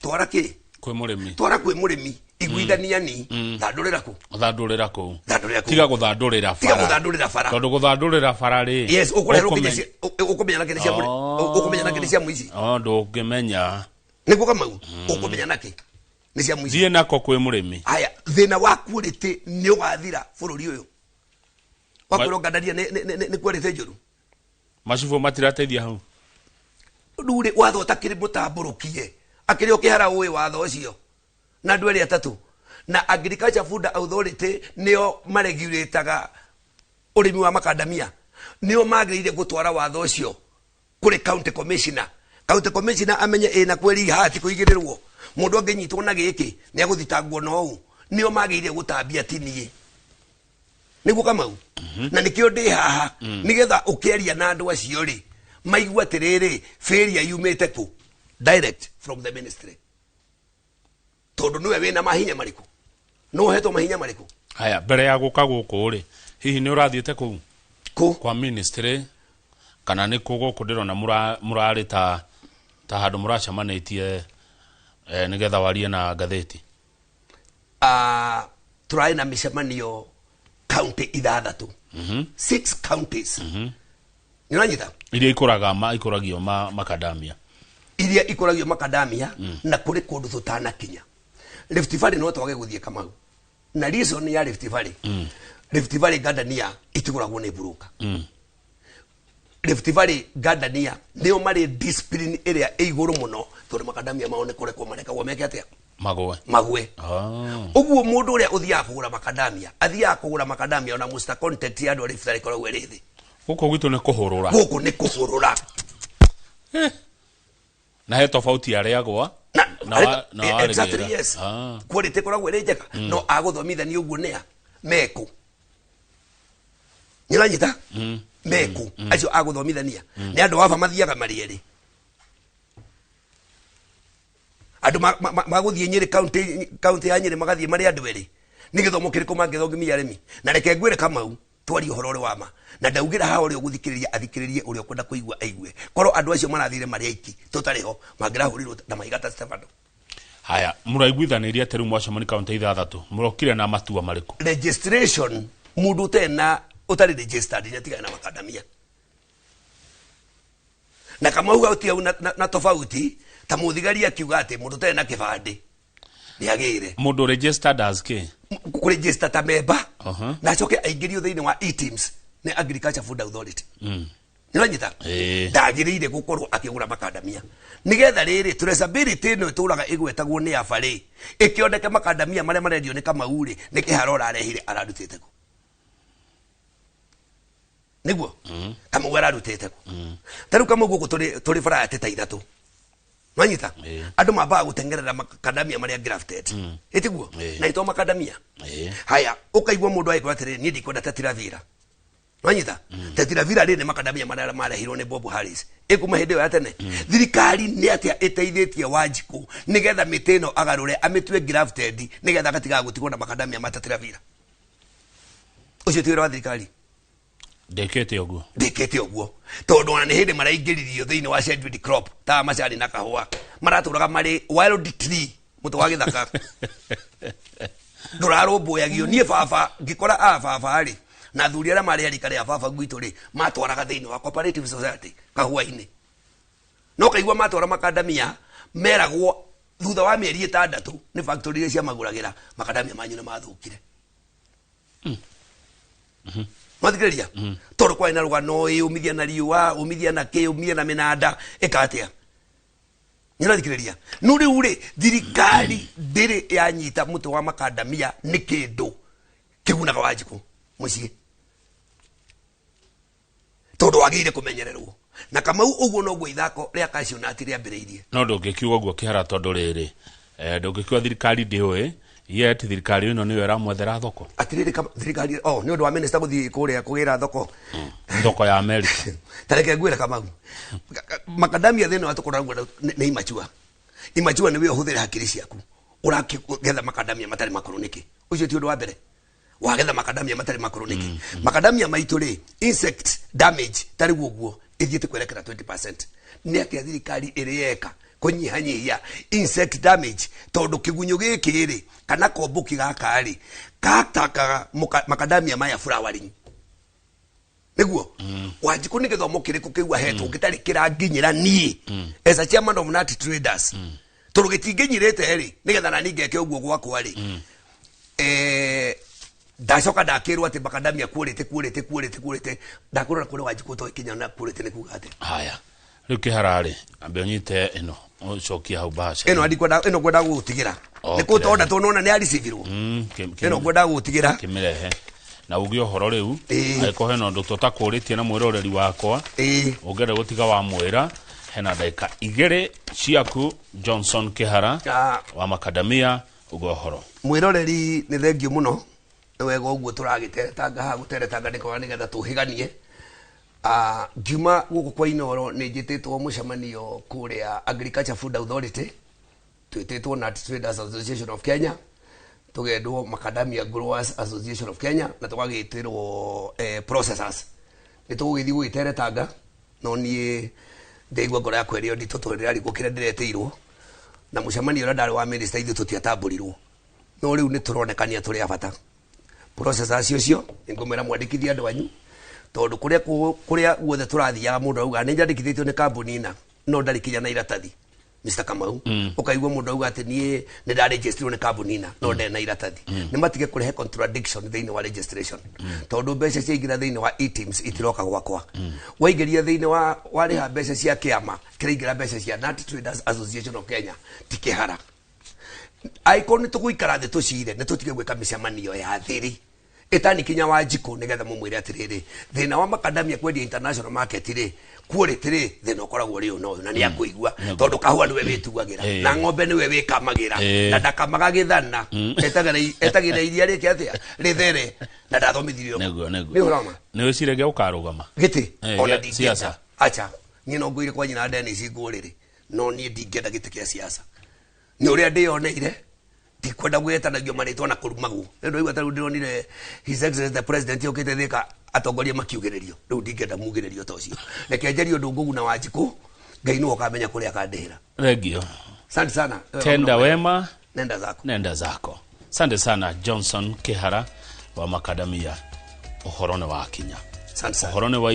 Twara kĩ? Kwĩ mũrĩmi. Twara kwĩ mũrĩmi. Iguithania ni. Thandũrĩra kũ? Thandũrĩra kũu. Thandũrĩra kũu. Tiga gũthandũrĩra bara. Tiga gũthandũrĩra bara. Tondũ gũthandũrĩra bara rĩ. Yes, ũkũreherwo nginya cia ũkũmenya nake nĩ cia mũrĩmi. Ũkũmenya nake nĩ cia mũici. Oh, ndũngĩmenya. Nĩguo Kamau, ũkũmenya nake nĩ cia mũici. Thiĩ nako kwĩ mũrĩmi. Haya, thĩna wa quality nĩ ũgathira bũrũri ũyũ. Wakwĩrwo ngandaria nĩ quality njũru. Macibũ matirateithia hau. Rĩu rĩ, watho ũtakĩrĩ mũtambũrũkie. Akĩrĩ o kĩhara ũĩ watho ũcio. Na andũ erĩ atatũ. Na Agriculture Food Authority nĩo maregulataga ũrĩmi wa makandamia. Nĩo magĩrĩire gũtwara watho ũcio kũrĩ county commissioner. County commissioner amenye ĩna kweri haha ti kũigĩrĩrwo. Mũndũ angĩnyitwo na gĩkĩ nĩ agũthitangwo na ũũ. Nĩo magĩrĩire gũtambia ti niĩ. Nĩguo Kamau? Na nĩkĩo ndĩ haha nĩgetha ũkĩaria na andũ acio rĩ maigue atĩrĩrĩ failure yumĩte kũ direct from the ministry. Tondũ nĩwe wĩna mahinya marĩkũ? Nĩ ũhetwo mahinya marĩkũ? Haya, mbere ya gũka gũkũ rĩ, hihi nĩ ũrathiĩte kũu? Kũ? Kwa ministry kana nĩ kũ gũkũ ndĩrona mũrarĩ ta handũ mũracemanĩtie nĩgetha warie na ngathĩti? Tũrarĩ na mĩcemanio county ithathatũ. 6 counties. Nĩ ũranyita? Iria ikũraga ikũragio makadamia. Iria ikũragio makadamia na kũrĩ kũndũ tũtanakinya. Rift Valley no twage gũthiĩ Kamau. Na reason ya Rift Valley. Rift Valley gardenia itigũragwo nĩ broker. Rift Valley gardenia nĩo marĩ discipline ĩrĩa ĩ igũrũ mũno tondũ makadamia mao nĩ kũrekwo marekagwo meke atĩa? Magwe. Magwe. Ũguo mũndũ ũrĩa ũthiaga kũgũra makadamia, athiaga kũgũra makadamia ona Mr. Content ya andũ a Rift Valley ĩkoragwo ĩrĩ thĩ. Gũkũ gwitũ nĩ kũhũrũra. Gũkũ nĩ kũhũrũra. Na he tofauti ya rĩagwa na wa Exactly, rĩgĩra. yes. Quality ĩkoragwo ĩrĩ njega. No agũthomithania ũguo nĩa mekũ. Nĩũranyita? Mekũ. Acio agũthomithania. Nĩ andũ aba mathiaga marĩ erĩ. Andũ magũthiĩ Nyĩrĩ county ya Nyĩrĩ magathiĩ marĩ andũ erĩ. Nĩ gĩthomo kĩrĩkũ mangĩthomithia arĩmi? Na reke ngwĩre Kamau, twarie ũhoro ũrĩ wa ma. Na ndaugĩra haha ũrĩa ũgũthikĩrĩria athikĩrĩrie ũrĩa ũkwenda kũigua aigue. Korwo andũ acio marathire marĩ aiki tũtarĩ ho, mangĩrahũrirwo na mahiga ta Stefano. Haya, mũraiguithanĩria atĩ rĩu mwacemania kaunti ithathatũ, mũrokire na matua marĩkũ? Registration, mũndũ ũtarĩ ũtarĩ registered nĩ atigane na makandamia. Na Kamau gauti hau na tofauti ta mũthigari akiuga atĩ mũndũ ũtarĩ na kĩbandĩ nĩagĩire. Mũndũ registered as kĩ? Kũregister ta member. Na acoke aingĩrio thĩinĩ wa e-teams nĩ Agriculture Food Authority. Nĩũranyita? Ndagĩrĩire gũkorwo akĩgũra makandamia. Nĩgetha rĩrĩ traceability ĩno ĩtũraga ĩgwetagwo nĩ aba rĩ, ĩkĩoneke makandamia marĩa marendio nĩ Kamau rĩ, nĩ kĩharo ũrarehire ararutĩte kũ? Nĩguo? Kamau ararutĩte kũ? Ta rĩu Kamau gũkũ tũrĩ variety ta ithatũ. Nwanyita? Andũ mambaga gũteng'erera makandamia marĩa grafted. Ĩtiguo? Na ĩtwa makandamia. Haya, ũkaigua mũndũ agĩkwĩra atĩrĩrĩ, niĩ ndikwenda tetiravira. Nwanyita? Tetiravira rĩ nĩ makandamia marĩa marehirwo nĩ Bob Harris. Ĩkuma hĩndĩ ĩyo ya tene. Thirikari nĩ atĩa ĩteithĩtie Wanjikũ nĩgetha mĩtĩ ĩno agarũre amĩtue grafted nĩgetha agatigaga gũtigwo na makandamia ma tetiravira. Ũcio ti wĩra wa thirikari. Ndĩkĩte ũguo. Ndĩkĩte ũguo. Tondũ ona nĩ hĩndĩ maraingĩririo thĩinĩ wa scheduled crop ta macani na kahũa. Maratũraga marĩ wild tree mũtĩ wa gĩthaka. Ndũrarũmbũyagio. Niĩ baba ngĩkora a baba rĩ na athuri arĩa marĩ a rika rĩa baba gwitũ rĩ matwaraga thĩinĩ wa cooperative society kahũa-inĩ. No kaigua matwara makandamia meragwo thutha wa mĩeri ĩtandatũ nĩ factory iria ciamagũragĩra makandamia manyu nĩ mathũkire. Mwathikĩrĩria? Tondũ kwarĩ na rũgano ĩ ũmithia na riũa, ũmithia na kĩ, ũmithia na mĩnanda, ĩka atĩa? Nĩũrathikĩrĩria? No rĩu rĩ, thirikari ndĩrĩ yanyita mũtĩ wa makandamia nĩ kĩndũ kĩgunaga Wanjikũ mũciĩ. Tondũ wagĩrĩire kũmenyererwo. Na Kamau ũguo noguo ithako rĩa cashew nut rĩambĩrĩirie. No ndũngĩkiuga ũguo kĩhara tondũ rĩrĩ, Ndũngĩkiuga thirikari ndĩũĩ, yet thirikari ĩno nĩyo ĩramwethera thoko. Atiriri, thirikari, oh, nĩ ũndũ wa minister gũthiĩ kũrĩa kũgĩra thoko. Thoko ya America. Tareke ngwĩre, Kamau, makadamia thĩna wa tũkoragwo nĩ imachua. Imachua nĩ we ũhũthĩre hakiri ciaku. Ũrakĩgetha makadamia matarĩ makũrũ nĩkĩ? Ũcio ti ũndũ wa mbere. Wagetha makadamia matarĩ makũrũ nĩkĩ? Makadamia maitũ rĩ, insect damage tarĩ ũguo ĩthiĩte kwerekera 20%. Nĩ atĩa thirikari ĩrĩ yeka kũnyihanyihia insect damage? Tondũ kĩgunyũ gĩkĩ rĩ, kana kombũki gaka rĩ, gatakaga makadamia maya flowering nĩguo. Wanjikũ, nĩ gĩthomo kĩrĩkũ kĩu ahetwo gĩtarĩ kĩranginyĩra niĩ as a chairman of nut traders? Tondũ gĩtingĩnyirĩte rĩ, nĩgetha nani ngeke ũguo gwakwa rĩ, ndacoka ndakĩrwo atĩ makadamia quality, quality, quality, quality. Ndakũrora kũrĩ Wanjikũ to ikinya na quality nĩ kuga atĩa? Haya, rĩu kĩhararĩ, ambe ũnyite ĩno, ũcokie hau bahasha. Ĩno ndikwenda, ĩno ngwenda gũgũtigĩra. Nĩ kũtonda tondũ nĩ aricibirwo. Ĩno ngwenda gũgũtigĩra. Kĩmĩrehe na uge ũhoro rĩu. Angĩkorwo hena ũndũ tũtakũrĩtie na mwĩroreri wakwa ũngĩenda gũtiga wamwĩra, hena ndagĩka 2 ciaku, Johnson Kĩhara wa Makadamia, uge ũhoro. Mwĩroreri, nĩ thengio mũno. Nĩ wega ũguo tũragĩteretanga haha, gũteretanga nĩ kwega nĩgetha tũhĩganie. Ngiuma gũkũ kwa Inoro nĩ njĩtĩtwo mũcemanio kũrĩa Agriculture Food Authority. Twĩtĩtwo Nut Traders Association of Kenya, tũgendwo Macadamia Growers Association of Kenya, na tũgagĩtĩrwo processors. Nĩ tũgũgĩthiĩ gũgĩteretanga, no niĩ ndĩigua ngoro yakwa ĩrĩ o nditũ tondũ ndĩrarigwo kĩrĩa ndĩretĩirwo na mũcemanio ũrĩa ndarĩ wa minister. Ithuĩ tũtiatambũrirwo, no rĩu nĩ tũronekania tũrĩ a bata. Processors ũcio nĩngũmwĩra mwandĩkithie andũ anyu, tondũ kũrĩa kũrĩa guothe tũrathiaga mũndũ auga nĩ njandĩkithĩtio nĩ kambuni na no ndarĩ kinya na iratathi. Mr. Kamau, ũkaigua mũndũ auga atĩ niĩ nĩ ndaregistirwo nĩ kambuni na no ndarĩ na iratathi. Nĩ matige kũrehe contradiction thĩinĩ wa registration, tondũ mbeca ciaingĩra thĩinĩ wa eTIMS itiroka gwakwa. Waingĩria thĩinĩ wa warĩha mbeca cia kĩama, kĩraingĩra mbeca cia Nut Traders Association of Kenya, ti kĩhara. Angĩkorwo nĩ tũgũikara thĩ tũcire, nĩ tũtige gwĩka mĩcemanio ya thiri ĩtani kinya Wanjikũ, nĩgetha mũmwĩre atĩrĩrĩ, thĩna wa makadamia kwendia international market rĩ, quality rĩ, thĩna ũkoragwo ũrĩ ũyũ na ũyũ, na nĩ akũigua, tondũ kahũa nĩwe wĩtuagĩra na ng'ombe nĩwe wĩkamagĩra na ndakamaga gĩthana, etagĩra iria rĩke atĩa, rĩthere, na ndathomithirio. Nĩguo, nĩguo. Nĩ ũhoro wa ma. Nĩ wĩciragia ũkarũgama? Gĩtĩ? Ona gĩa ndingĩenda. siasa. Acha, niĩ no ngũire kwa nyina Dennis ngũrĩrĩ, no niĩ ndingĩenda gĩtĩ kĩa siasa nĩ ũrĩa ndĩyoneire. Ndikwenda gwĩtanagio marĩtwa na kũrumagwo. Rĩu ndĩraigua ta rĩu ndĩronire His Excellency the President yũkĩte Thĩka, atongoria makiugĩrĩrio. Rĩu ndingĩenda mugĩrĩrio ta ũcio. Reke njarie ũndũ ngũguna Wanjikũ, Ngai nĩwe ũkamenya kũrĩa akandĩhĩra. Thengio. Asante sana. Tenda wema, nenda zako. Nenda zako. Asante sana, Johnson Kĩhara wa Makadamia. Ũhoro nĩ wakinya. Asante sana. Ũhoro nĩ wa